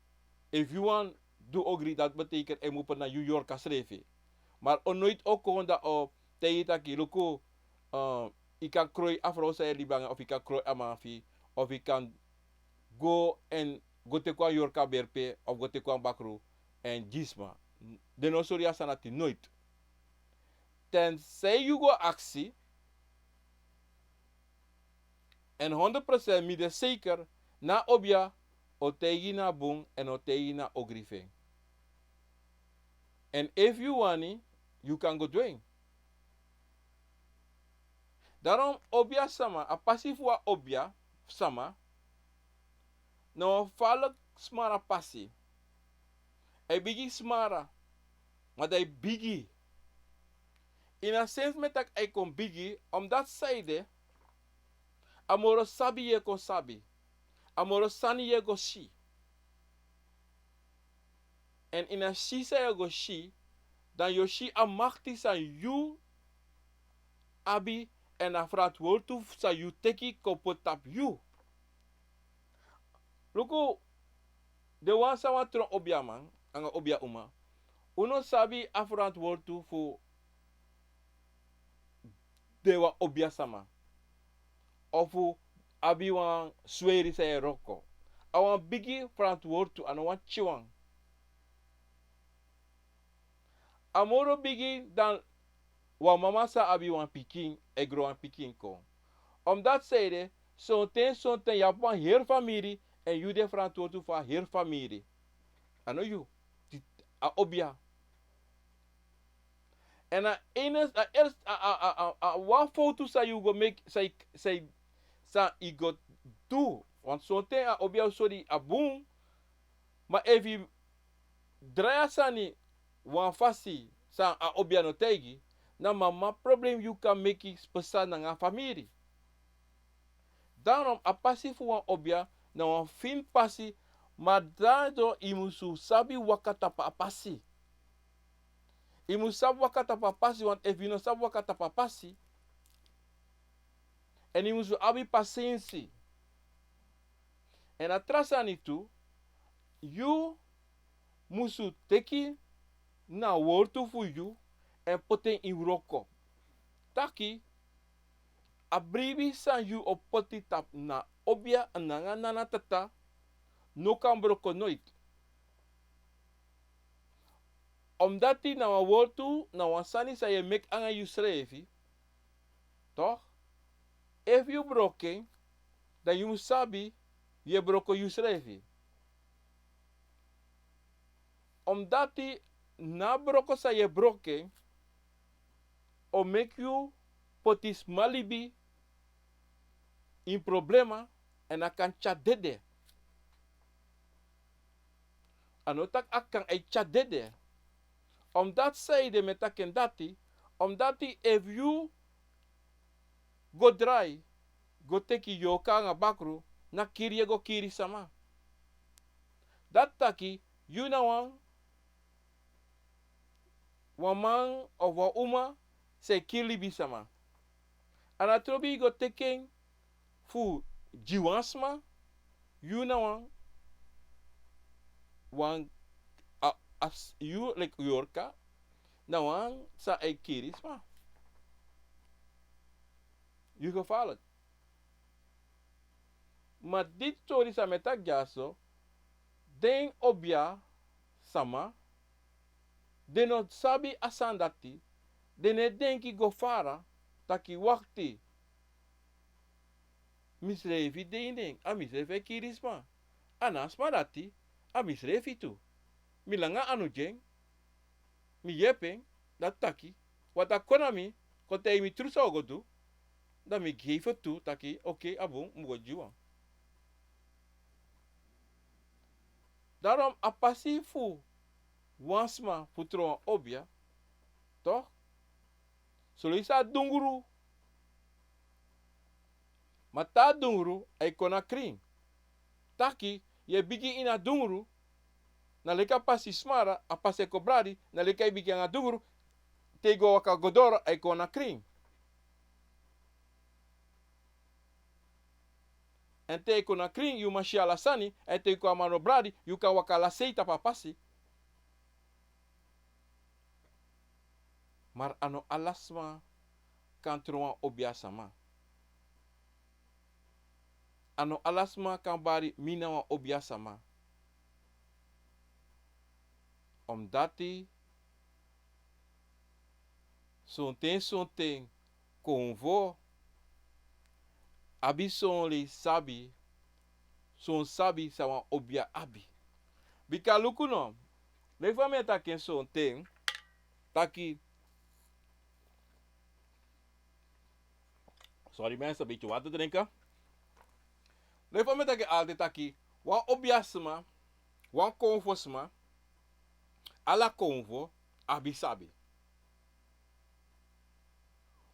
Efu yu wani du ogri, dati betekent a mus opo na yu yorka srefi. Maar o noiti o kon dan o taigi yu taki luku, eh, yu kan kroi a frow san yu e libi nanga en, of yu kan kroi a man fu yu, of yu kan go èn go teki wan yorka berpe, of go teki wan bakru èn gi sma. Den no sori yu a sani dati noiti. Tenzij yu go aksi, èn honderd procent mi de zeker, na obia o taigi yu na bun èn o taigi yu na ogri fu en. Èn efu yu wani, yu kan go du en. Daarom obia sama, a pasi fu a obia sama, na wan faliki smara pasi. A e bigi smara, ma dan a e bigi. Ini a sensi mi e taki a e kon bigi, omdat san ede, a moro sabi yu e kon sabi. A moro sani yu e go si. Èn ini a si san yu e go si, dan yu o si a makti san yu abi, èn a ferantwortu san yu teki kon poti tapu yu. Luku, den wan san wani tron obiaman, nanga obia uma, un no sabi a ferantwortu fu de wan obia sama. Ofu abi wan sweri san yu e wroko. A wan bigi ferantwortu, a no wan pikinwan. A moro bigi dan wan mama san abi wan pikin, e gro wan pikin kon. Omdat san ede, sonten, sonten yu abi wan heri famiri, èn yu de ferantwortu fu a heri famiri. A no yu, di, a obia. Èn a enigste, a eerste, a, a, a, a, a wan fowtu san yu go meki, san yu, san yu, san yu go du. Want sonten a obia o sori a bun, ma efu yu drai a sani wan fasi san a obia no taigi, na mama problem yu kan meki pasa nanga famiri. Daarom a pasi fu wan obia na wan fini pasi, ma daarom yu musu sabi waka tapu a pasi. Yu musu sabi waka tapu a pasi, want efu yu no sabi waka tapu a pasi, èn yu musu abi pasensi. Èn a tra sani tu, yu musu teki na wortu fu yu èn poti en ini wroko. Taki, a bribi san yu o poti tapu na obia nanga nana tata no kan broko noiti. Omdati na wan wortu, na wan sani san yu e meki nanga yusrefi. Toch? Efu yu broko en, dan yu mus sabi yu e broko yusrefi. Omdati na a broko san yu e broko en o meki yu poti sma libi ini problema, èn a kan tyari dede. A no taki a kan, a e tyari dede. Omdati san ede mi e taki en dati, omdati efu yu go drai, go teki yorka nanga bakru, na kiri yu e go kiri sama. Dati taki yu na wan, wan man of wan uma san e kiri libisama. A no trobi yu go teki en fu gi wan sma, yu na wan, wan, a, a s-, yu leki yorka, na wan san e kiri sma. Yu gevaarlijk. Ma disi tori san mi e taki dyaso, den obia sama, den no sabi a sani dati, den no e denki go fara, taki wakti. Misrefi de ini en, a misrefi e kiri sma. A no a sma dati, a misrefi tu. Mi langa anu gi en, mi yepi en, dati taki, want a kon na mi, kon taigi mi tru san a o go du, dan mi gi en fu tu, taki, oké, a bun, mi go gi wan. Daarom a pasi fu wan sma fu tron wan obia, toch? Son leisi a dungru. Ma te a dungru, a e kon na krin. Taki, yu e bigin ini a dungru, na leki a pasi smara, a pasi e kon bradi, na leki a e bigin nanga dungru, te yu go waka go doro, a e kon na krin. Èn te yu kon na krin, yu man si ala sani, èn te yu kon a man no bradi, yu kan waka ala sei tapu a pasi. Ma a no ala sma kan tron wan obia sama. A no ala sma kan bari mi na wan obia sama. Omdati sonten, sonten konfo abi son leisi sabi, son sabi san wan obia abi. Bika luku no, leki fa mi e taki en sonten, taki, sorry mensen, een beetje water drinken. Leef mi taki altijd taki, wan obiasma, wan konfosma, ala konfo abi sabi.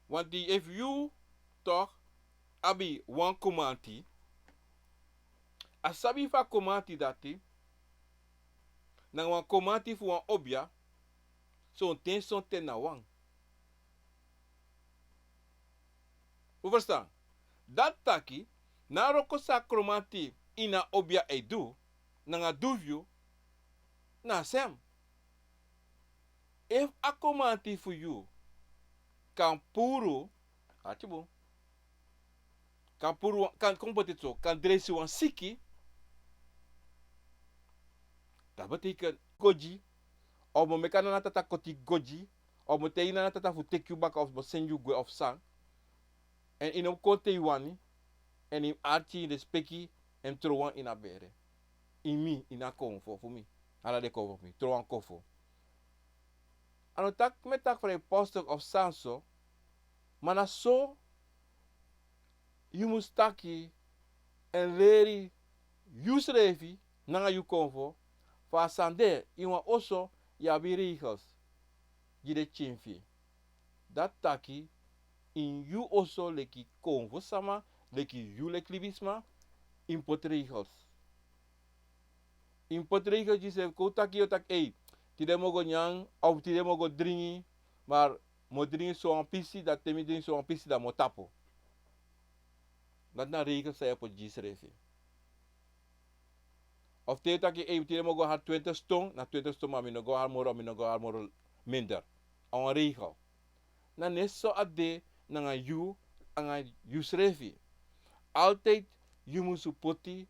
Want efu yu toch abi wan komanti, a sabi fu a komanti dati, nanga wan komanti fu wan obia, sonten sonten na wan. Un verstaan? Dati taki, na a wroko san a komanti ini a obia e du, nanga du fu yu, na a sem. Efu a komanti fu yu kan puru, ati bun, kan puru wan, kan kon poti so, kan dresi wan siki, dat betekent godi, of mi o meki a nana tata koti godi, of mi o taigi nana tata fu teki yu baka, of mi o seni yu gwe of san. Èn yu no kon te yu wani, èn yu mus arki, yu respeki, èn yu tron wan ini a bere. Ini mi, ini a konfo fu mi, ala den konfo fu mi, tron wan konfo. A no taki mi e taki fu den apostel of san so, ma na so yu mus taki èn leri yusrefi nanga yu konfo, fu a sani de, ini wan oso yu abi regels gi den pikin fu yu. Dati taki, ini yu oso leki konfo sama, leki yu leki libisma, yu mus poti regels. Yu mus poti regels gi yusrefi, kon taki yu o taki, ei, tide mi o go nyan, of tide mi o go dringi, ma mi o dringi so wan pisi, dan te mi dringi so wan pisi, dan mi o tapu. Dati na regels san yu e poti gi yusrefi. Of te yu taki, ei, tide mi o go hari twintig ston, na twintig ston, ma mi no go hari moro, mi no go hari moro minder. A wan regel. Na net so a de nanga yu, nanga yusrefi. Altijd yu musu poti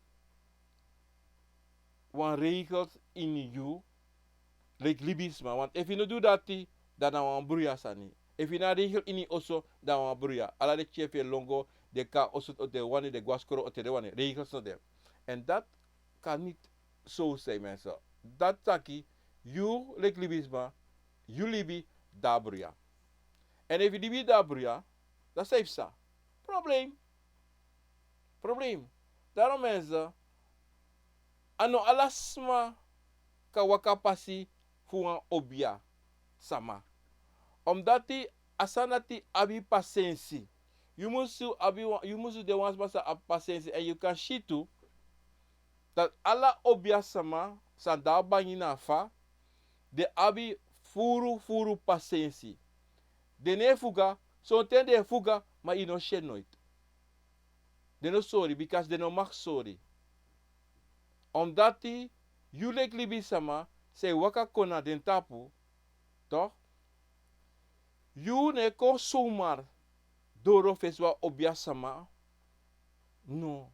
wan regels ini yu, leki libisma. Want efu yu no du dati, dan na wan bruya sani. Efu yu no abi regel ini yu oso, dan na wan bruya. Ala den pikin fu yu e lon go, den kon a oso te den wani, den go na skoro te den wani. Regels no de. Èn dati kan niet zo zijn, mensen. Dati taki, yu leki libisma, yu libi de na bruya. Èn efu yu libi de na bruya, dan san yu psa? Probleem. Probleem. Daarom mensen, a no ala sma kan waka pasi fu wan obia sama. Omdati a sani dati abi pasensi. Yu musu abi wan, yu musu de wan sma san abi pasensi, èn yu kan si tu dati ala obia sama san de na bangi na fa, den abi furu furu pasensi. Den no e fuga, sonten den e fuga, ma yu no si en noiti. Den no sori, bikasi den no mag sori. Omdati yu leki libisma san e waka kon na den tapu, toch? Yu no e kon zomaar doro fesi wan obia sama. No.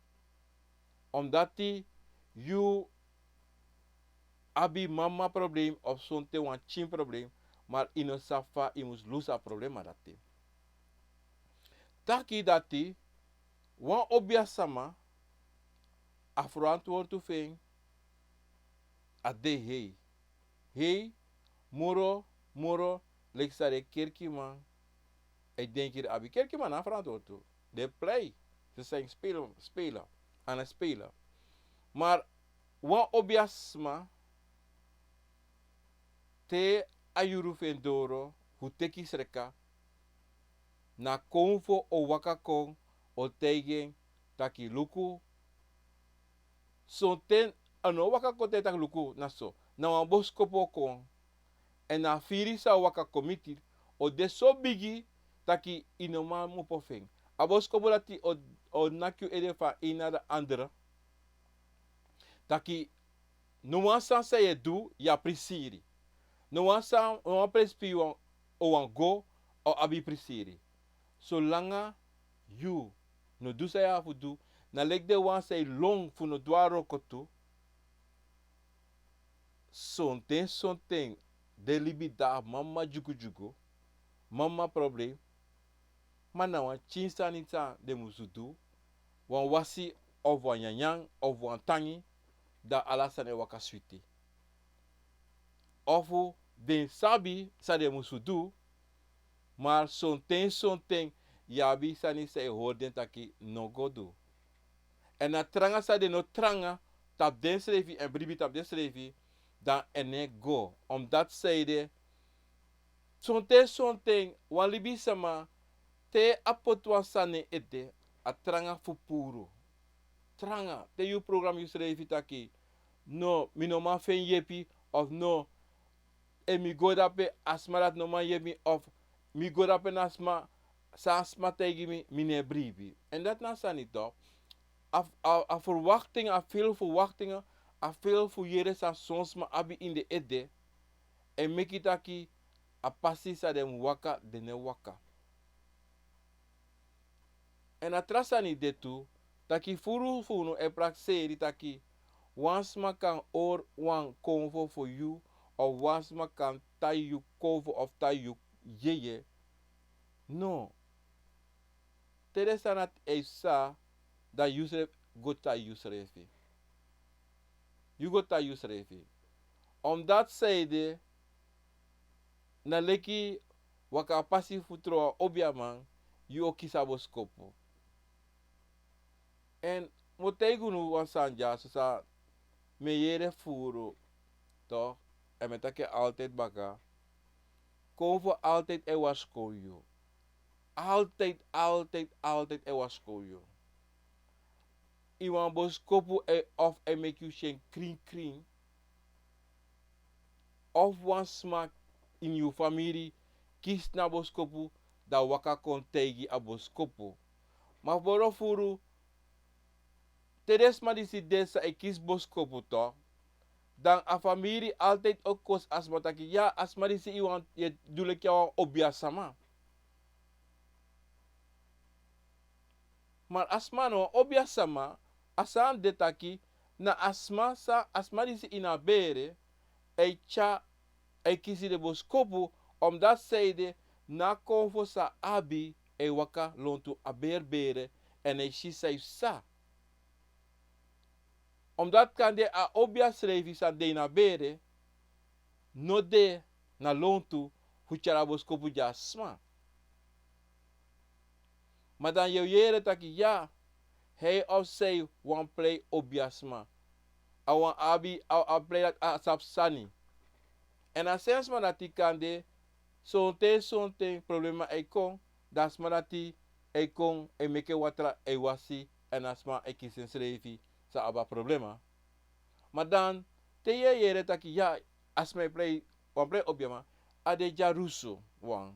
Omdati yu abi mama probleem of sonten wan pikin probleem, ma yu no sabi fa yu mus lusu a problema dati. Taki dati, wan obia sama, a ferantwortu fu en, a de hei. Hei, moro, moro, leki san den kerkiman e denki den abi. Kerkiman no abi ferantwortu. Den e plei. Ze zijn spel-, speler. Aan het spelen. Maar wan obia sma, te a yuru fu en doro, fu teki sreka, na konfo o waka kon, o taigi en taki luku. Sonten a no waka kon taigi taki luku, na so. Na wan boskopu o kon. Èn a firi san o waka kon miti, o de so bigi taki yu no man opo fu en. A boskopu dati o, o naki yu ede fu a ini a andere. Taki no wan sani san yu e du, yu abi prisiri. No wan sani, no wan presi pe yu wan, o wan go, o abi prisiri. Solanga yu no du san yu abi fu du, na leki den wan san e lon fu no du a wroko tu, sonten, sonten, den libi de na mama dyugudyugu, mama problem, ma na wan pikin sani san den musu du, wan wasi, of wan nyanyan, of wan tangi, dan ala sani e waka switi. Ofu den sabi san den musu du, ma sonten sonten yu abi sani san e hori den taki no go du. Èn na tranga san den no tranga tapu densrefi èn bribi tapu densrefi, dan en no e go. Omdati san ede, sonten sonten wan libisama, te a poti wan sani na en ede, a tranga fu puru. Tranga te yu program yusrefi taki no, mi no man feni yepi, of no, efu mi go dape a sma dati no man yepi mi, of mi go dape na sma, san a sma taigi mi, mi no e bribi. Èn dati na sani tok. A, a, a verwaktinga, a fil fu waktinga, a fil fu yere san son sma abi ini den ede, e meki taki a pasi san den mu waka, den no e waka. Èn a tra sani de tu, taki furu fu unu e prakseri taki wan sma kan hori wan konfo fu yu, of wan sma kan tai yu konfo of tai yu yeye. No. Te den sani dati e psa, dan yusrefi go tai yusrefi. Yu go tai yusrefi. Omdati san ede, na leki waka pasi fu tron wan obiaman, yu o kisi a boskopu. Èn mi o taigi unu wan sani dya, so san mi e yere furu, tok, èn mi e taki en altijd baka. Konfo altijd e warskow yu. Altijd, altijd, altijd e warskow yu. Iwan boskopu e, of e meki yu si en krin krin. Of wan sma ini yu famiri kisi na boskopu, dan waka kon taigi a boskopu. Ma fu boro furu, te den sma disi de san e kisi boskopu tok, dan a famiri altijd o kosi a sma taki, ya, a sma disi iwan e du leki a wan obiasama. Ma a sma no wan obiasama, a sani de taki, na a sma san, a sma disi ini a bere, e tyari, e kisi den boskopu, omdati san ede, na konfo san a abi, e waka lontu a berbere, èn e si san e psa. Omdati kande a obia srefi san de ini a bere, no de na lontu fu tyari a boskopu gi a sma. Ma dan yu o yere taki ya, hei of sei wan prei obiasma. A wan abi, a, a prei dati a sabi sani. Èn a sen sma dati kande, sonten, sonten problema e kon, dan a sma dati e kon, e meke watra, e wasi, èn a sma e kisi ensrefi, san abi a problema. Ma dan, te yu e yere taki ya, a sma e prei, wan prei obiasma, a de dyarusu, wan.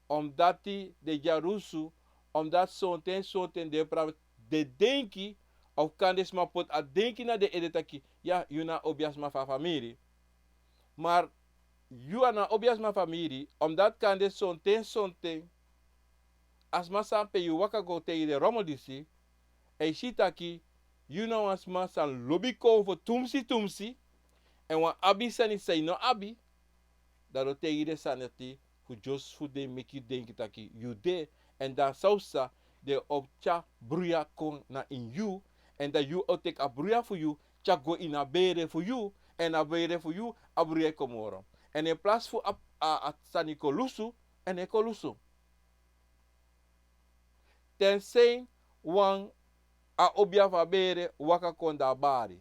Omdati den dyarusu, omdati sonten, sonten den e prei, den e denki, of kande sma poti a denki na den ede taki, ya, yu na a obiasma fu a famiri. Ma yu a no a obiasma famiri, omdati kande sonten, sonten, a sma san pe yu waka go taigi den rommel disi, e si taki, yu na wan sma san lobi konfo tumsi, tumsi, èn wan abi sani san yu no abi, dan den o taigi den sani dati fu dyosi fu den meki yu denki taki yu de, èn dan san o psa, den o tyari bruya kon na ini yu, èn dan yu o teki a bruya fu yu, tyari go ini a bere fu yu, èn a bere fu yu, a bruya e kon moro. Èn in plasi fu a, a, a sani kon lusu, èn a e kon lusu. Ten sei wan a obia fu a bere waka kon dan a bari.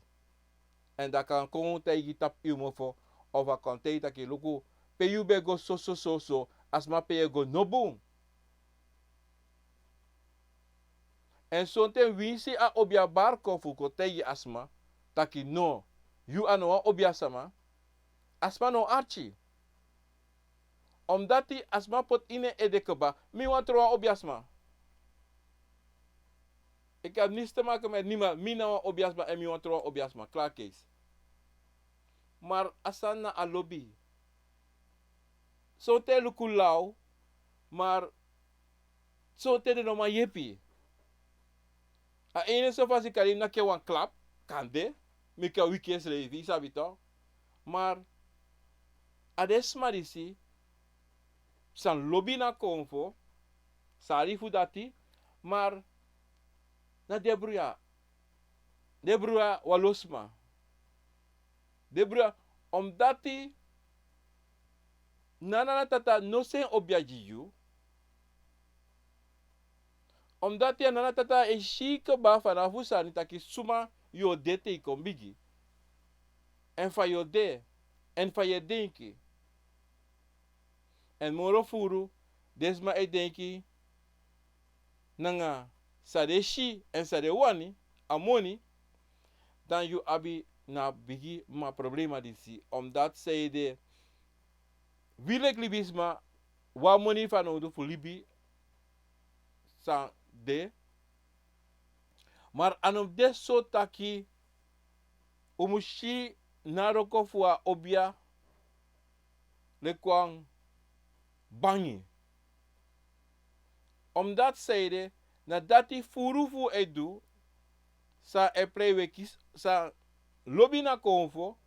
Èn dan a kan kon taigi tapu yu mofo, of a kan taigi taki luku, pe yu ben go so, so, so, so, a sma pe yu e go no bun. Èn sonten winsi a obia bari kon fu kon taigi a sma, taki no, yu a no wan obiasma, a sma no o arki. Omdati a sma poti ini en ede kaba, mi wani tron wan obiasma. Ik heb niets te maken met niemand, mi na wan obiasma èn mi wani tron wan obiasma, klaar kees. Ma a sani na a lobi. Sonten luku law, ma sonten den no man yepi. A enige fasi kan yu naki en wan klap, kande, meki a wiki ensrefi, yu sabi tok. Ma a den sma disi, san lobi na konfo, sari fu dati, ma na den bruya. Den bruya wan lo sma. Den bruya, omdati Nana na tata no seni obia gi yu. Omdati a nana tata e si kaba fanafu sani taki suma yu o de te yu kon bigi. Èn fa yu o de, èn fa yu e denki. Èn moro furu den sma e denki nanga san den si èn san den wani, a moni, dan yu abi na bigi ma problema disi. Omdati san ede wi leki libisma wan moni fanowdu fu libi san de. Mar a no de so taki un mus si na wroko fu a obia leki wan bangi. Omdati san ede na dati furu fu un e du, san e prei weki, san lobi na konfo,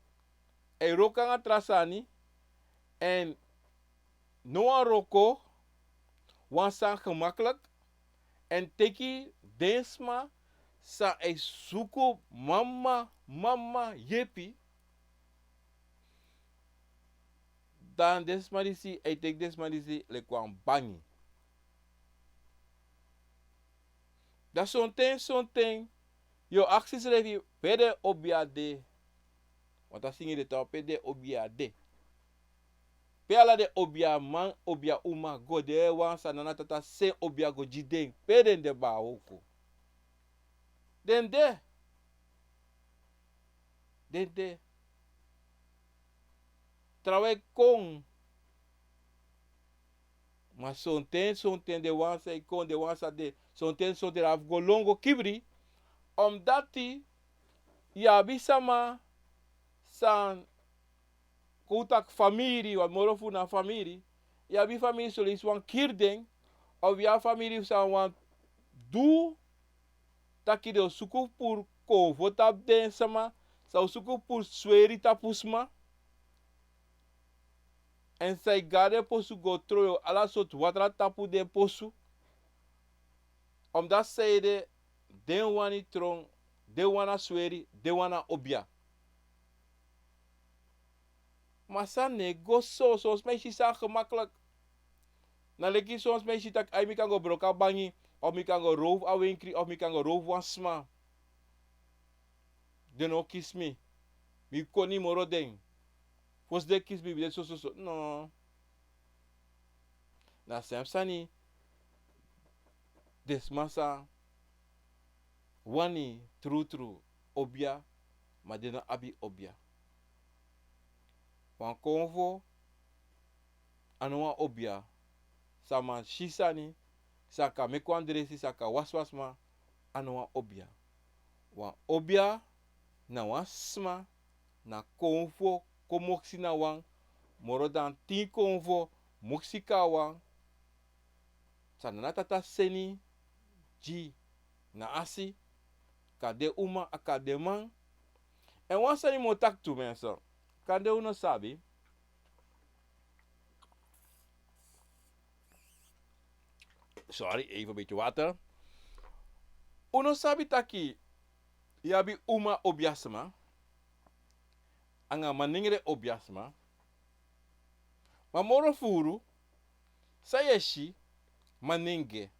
e wroko nanga tra sani, èn no wan wroko, wan sani gemakliki, èn teki den sma san e suku mama, mama yepi, dan den sma disi e teki den sma disi leki wan bangi. Dan sonten, sonten yu o aksi yusrefi pe den obia de. Wan tra singi de tan, pe den obia de. Pe ala den obiaman, obia uma go, den wan san nana tata seni obia go gi den, pe den de bawoku? Den de. Den de. Trawan e kon. Ma sonten, sonten den wan san e kon, den wan san de, sonten, sonten den abi fu go lon go kibri. Omdati yu abi sama san kon un taki famiri, wan moro fu na famiri. Yu abi famiri son leisi wani kiri den, of yu abi famiri san wani du taki den o suku puru konfo tapu den sama, san o suku puru sweri tapu sma. Èn san e go na den posu go tron yu ala sortu watra tapu den posu. Omdati san ede den wani tron, den wani a sweri, den wani a obia. Ma san no e go so, son sma e si san gemakliki. Na leki son sma e si taki ai mi kan go broko a bangi, of mi kan go rowfu a wenkri, of mi kan go rowfu wan sma. Den no o kisi mi. Mi koni moro den. Fosi den kisi mi, mi de sososo. No. Na sem sani den sma san wani trutru obia, ma den no abi obia. Wan konfo a no wan obia. San man si sani, san kan meki wan dresi, san kan wasi wan sma, a no wan obia. Wan obia na wan sma, na konfo kon moksi na wan, moro dan tin konfo moksi kon na wan. San nana tata seni gi na asi, kande uma, a kande man. Èn wan sani mi o taki tu, mensen. Kande un no sabi. Sorry, even een beetje water. Un no sabi taki yu abi uma obiasma anga manengre obiasma. Ma moro furu san yu e si manengre.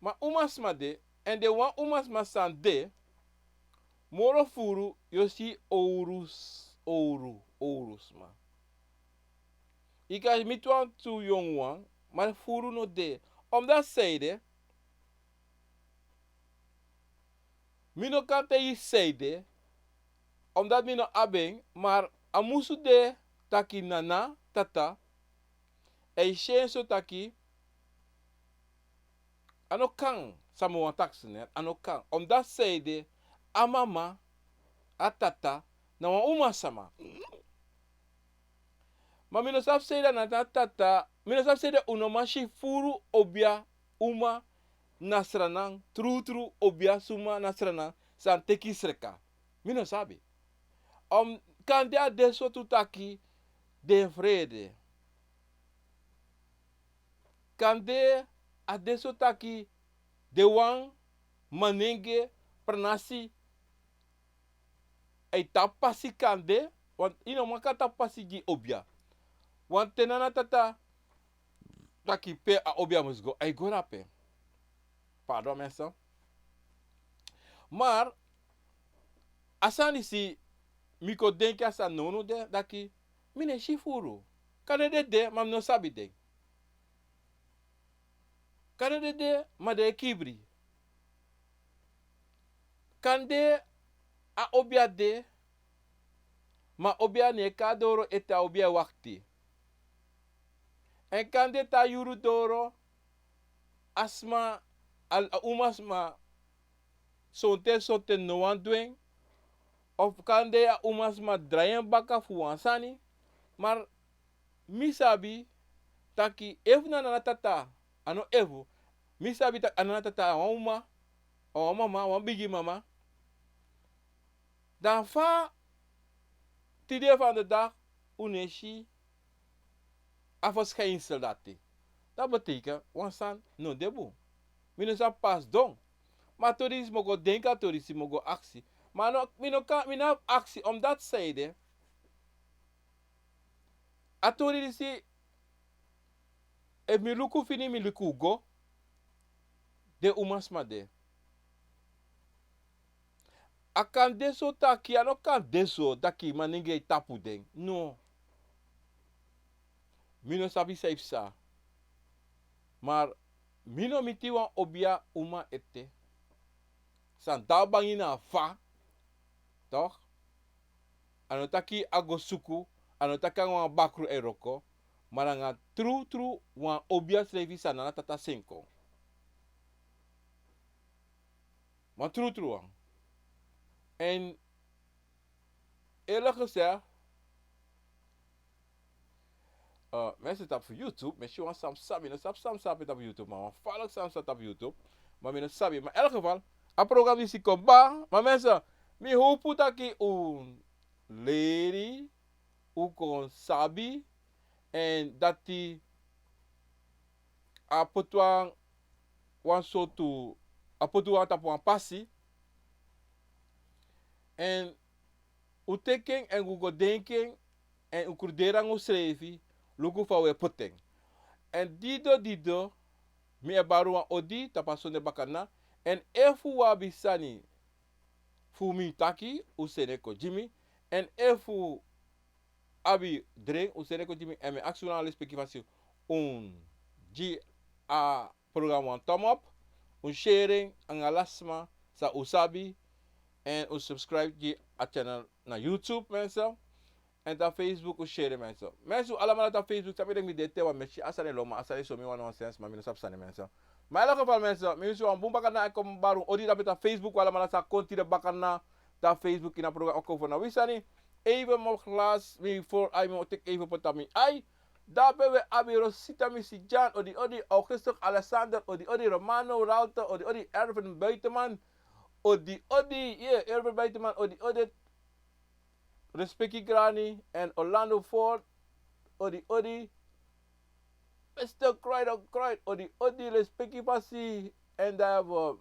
Ma umasma de, èn den wan umasma san de, moro furu yu o si owru, owru, owru sma. Yu kan miti wantu yongu wan, ma furu no de. Omdati san ede, mi no kan taigi san ede, omdati mi no abi en, ma a musu de taki nana, tata, e si en so taki, a no kan, san mi wani taki, a no kan. Omdati san ede, a mama, a tata, na wan umasma. Ma mi no sabi san ede a nana tata, mi no sabi san ede un no man si furu obia uma na Sranan, trutru obia suma na Sranan san teki sreka. Mi no sabi. Om, kande a de so tu taki den frede. Kande a de so taki den wan manengre pranasi e tapu pasi kande, want yu no man kan tapu pasi gi obia. Wan ten nana tata taki pe a obia mus go, a e go na pe. Pardon, mensen. Maar a sani si mi kon denki a sani nownow de, taki mi no e si furu. Kande den de, ma mi no sabi den. Kande den de, ma den e kibri. Kande a obia de, ma obia no e kon na doro ete, a obia e wakti. Èn kande te a yuru doro, a sma, a, a umasma, sonten, sonten no wani du en. Of kande a umasma drai en baka fu wan sani. Maar mi sabi taki efu na nana tata, a no efu, mi sabi taki a nana tata a wan uma, a wan mama, a wan bigi mama. Dan fa tide van de dag un no e si a verschijnsel dati. Dat betekent wan sani no de bun. Mi no sabi pe a sidon. Ma a tori disi mi o go denki, a tori disi mi o go aksi. Ma no, mi no kan, mi no abi aksi, omdat zij de, a tori disi, efu mi luku fini, mi luku go, den umasma de. A kan de so taki, a no kan de so taki manengre e tapu den. No. Mi no sabi san e psa. Maar mi no miti wan obia uma ete san de a bangi na a fa. Toch? A no taki a go suku, a no taki nanga wan bakru e wroko, ma nanga trutru wan obia srefi san nana tata seni kon. Ma trutru wan. En eerlijk gezegd, eh, mensen tapu YouTube, mensen wan san mi sabi, no sabi san mi sabi tapu YouTube, ma wan falk san mi sabi tapu YouTube, ma mi no sabi. Maar in elk geval, a program disi kon kaba, ma mensen, mi hopu taki un leri, un kon sabi, en dati a poti wan, wan sortu, a poti wan tapu wan pasi. En un teki en, en un go denki en, en un kruderi nanga unsrefi, luku fa un e poti en. En dido, dido, mi e bari wan odi tapu a sonde bakadina. En efu un abi sani fu mi taki, un seni en kon gi mi. En efu un abi dren, un seni en kon gi mi, en mi e aksi un na respeki fasi un gi a program wan thumb up, un share en nanga ala sma san un sabi, en un subscribe gi a channel na YouTube, mensen. En dan Facebook, un share en, mensen. Mensen, alamala dan Facebook, sabi mi de te wan mesi, a sani e lon, ma a sani e so mi wan nonsens, ma mi no sabi sani, mensen. Maar in elk geval, mensen, mi wisi wan bun bakadina, en kon bari un odi dan tapu Facebook, alamala san kon tide bakadina, dan Facebook ini a program Oko fu na wi sani. Even mi glas, mi for ai, mi o teki even poti na mi ai. Dape wi abi Rosita Misijan, odi odi, Augustus Alexander, odi odi, Romano Ralter, odi odi, Erwin Buiteman, odi odi, yeah, Erwin Buiteman, odi odi, respeki grani, en Orlando Ford, odi odi, Mister Croydon Croyd, odi odi, respeki fasi, en dan wi abi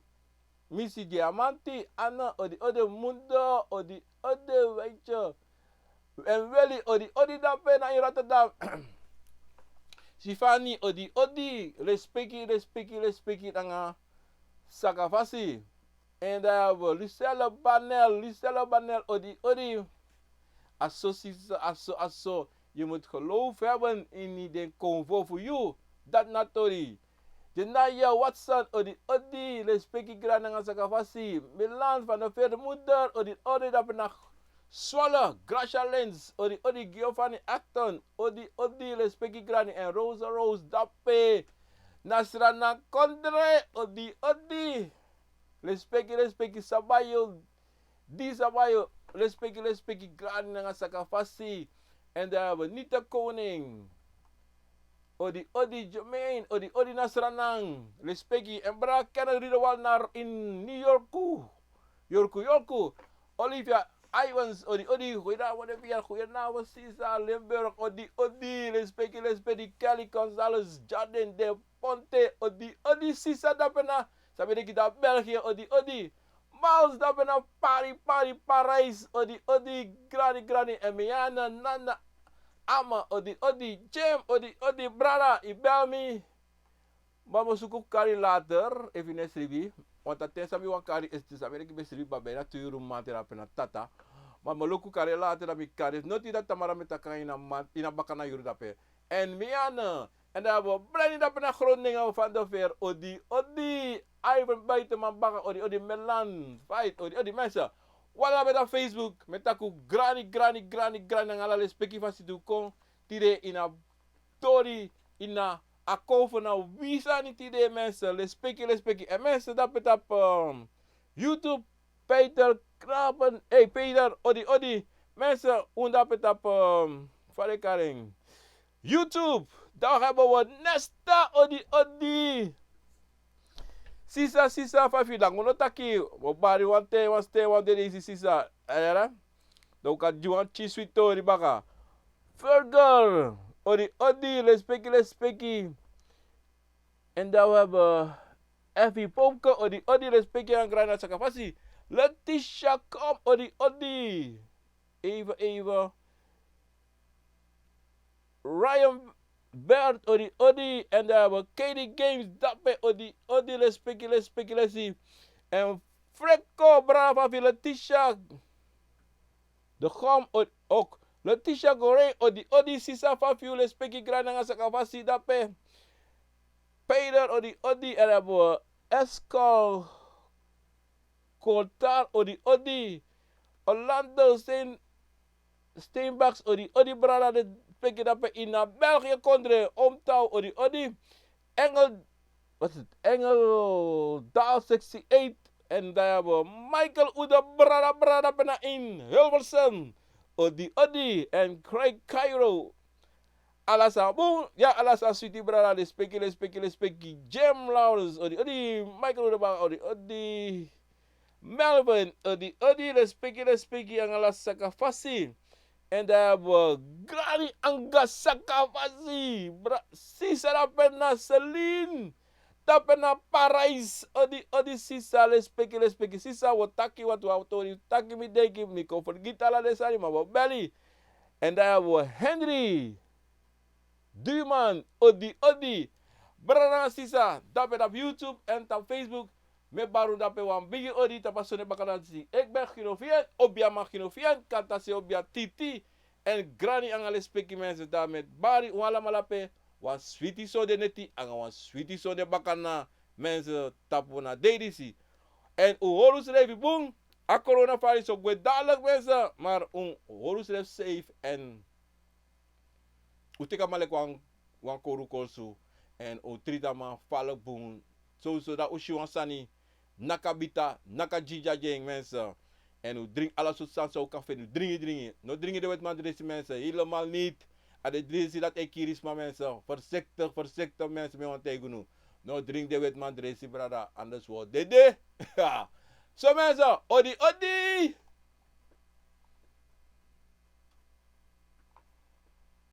Misi Diamanti, Anna, odi odi, Mundo, odi odi, Weitje, en Willy, odi odi, dape na ini Rotterdam. Sifani, odi odi, respeki, respeki, respeki nanga sakafasi. En dan wi abi Lucelle Banel, Lucelle Banel, odi odi. Aso sisa, aso, aso. Je moet geloof hebben in den konvo fu yu. Dati na tori. Jenaya Watson, odi odi, respeki grani nanga sakafasi. Milan van de Veermoeder, odi odi, dape na Zwolle. Gracia Lens, odi odi, Giovanni Acton, odi odi, respeki grani, en Rosa Rose, dape na Sranan Kondre, odi odi. Respeki, respeki, Sabayo, Di Sabayo, respeki, respeki grani nanga sakafasi. En dan wi abi Nita Koning. Odi odi, Jermaine, odi odi na Sranan. Respeki, en brada Kenneth Ridderwald na in New York. Yorku, Yorku. Olivia Iwans, odi odi, goedenavond, Olivia, goedenavond, sisa, Limburg, odi odi, respeki, respeki, Kelly Gonzalez, Jardin de Ponte, odi odi, sisa, dape na, sabi de kita België, odi odi. Miles, dape na Pari, Pari, Parijs, odi odi, grani, grani, Emiana, Nana, Ama, odi, odi, Jim, odi, odi, brada, i bel mi. Ma mi o suku kari later, efu i no e sribi. Want a ten san mi wani kari, esi san mi e leki ben sribi, ma bijna tu yuru mamanten dape na tata. Ma mi o luku kari later, dan mi kari. Noti dati tamara mi e taki ini a mamanten, ini a baka na yuru dape. En mi ana, en dan bo brani dape na Groningen van de Veer, odi, odi. Ivan Buitenman baka, odi, odi, Melan, Fight, odi, odi, mensen. Wala ben na Facebook, mi e taki un grani, grani, grani, grani, nanga ala lespeki fasi di un kon tide ini a tori, ini a kofu na wi sani tide, mensen. Lespeki, lespeki. En mensen, dape tapu, ehm, YouTube, Peter Krapen. Hey, Peter, odi, odi. Mensen, un dape tapu, ehm, fa den e kari en, YouTube. Dan hebben we Nesta, odi, odi. Sisa, sisa, fa yu firi? Dan un no taki, wi o bari wan ten, wan sten, wan den leisi, sisa. Eh, yara? Dan un kan gi wan pikin switi tori baka. Fergal, odi, odi, lespeki, lespeki. En dan we hebben Effie Pomke, odi, odi, lespeki nanga grani na sakafasi. Letitia Kom, odi, odi. Even, even. Ryan Bert, odi, odi. En dan hebben we K D Games, dape, odi, odi, lespeki, lespeki, lesi. En Frekko, brada fa wi Letitia. De Gom, odi, ok. Letitia Gorey, odi, odi, sisa fa wi, lespeki, grani nanga sakafasi, dape. Peter, odi, odi, en dan hebben we Eskal Kortar, odi, odi. Orlando Steen, Steenbaks, odi, odi, brada, lespeki, dape ini a België kondre, Omtau, odi, odi. Engel, wat is het? Engel Daal zestig. En dan hebben we Michael Oede, brada, brada, bijna in Hilversum. Odi, odi. En Craig Cairo. Ala san bun, ya, ala san switi, brada, lespeki, lespeki, lespeki. Jim Lawrence, odi, odi. Michael Oede, brada, odi, odi. Melvin, odi, odi, lespeki, lespeki, nanga ala sakafasi. En dan hebben we Grani nanga sakafasi. Bra-, sisa dape na Celine. Dape na Parijs. Odi, odi, sisa, lespeki, lespeki. Sisa, wi o taki, want wi abi tori taki, mi denki, mi kon fergiti ala den sani, ma wi o beli. En dan hebben we Henry Duman, odi, odi. Brada nanga sisa, dape tapu YouTube en tapu Facebook. Mi e bari un dape wan bigi odi tapu a sonde bakadati disi. Eki ben Gino Fian, obiaman Gino Fian, kantasi obia Titi. En Grani nanga lespeki, mensen, dan mi e bari un alamala pe wan switi sonde neti nanga wan switi sonde bakana, mensen, tapu na dei disi. En un hori unsrefi bun, a coronavirus o gwe dadelijk, mensen, maar un hori unsrefi safe en un teki a man leki wan, wan kowru korsu. En un triti a man fala bun. So, so dati un si wan sani, naki a bita, naki a jinja gi en, mensen. En un dringi ala sortu sani san un kan feni, un dringi, dringi. No dringi den wetiman dresi, mensen, helemaal niet. A den dresi dati e kiri sma, mensen. Voorzichtig, voorzichtig, mensen, mi wani taigi unu. No dringi den wetiman dresi, brada, anders wi o dede. So, mensen, odi, odi.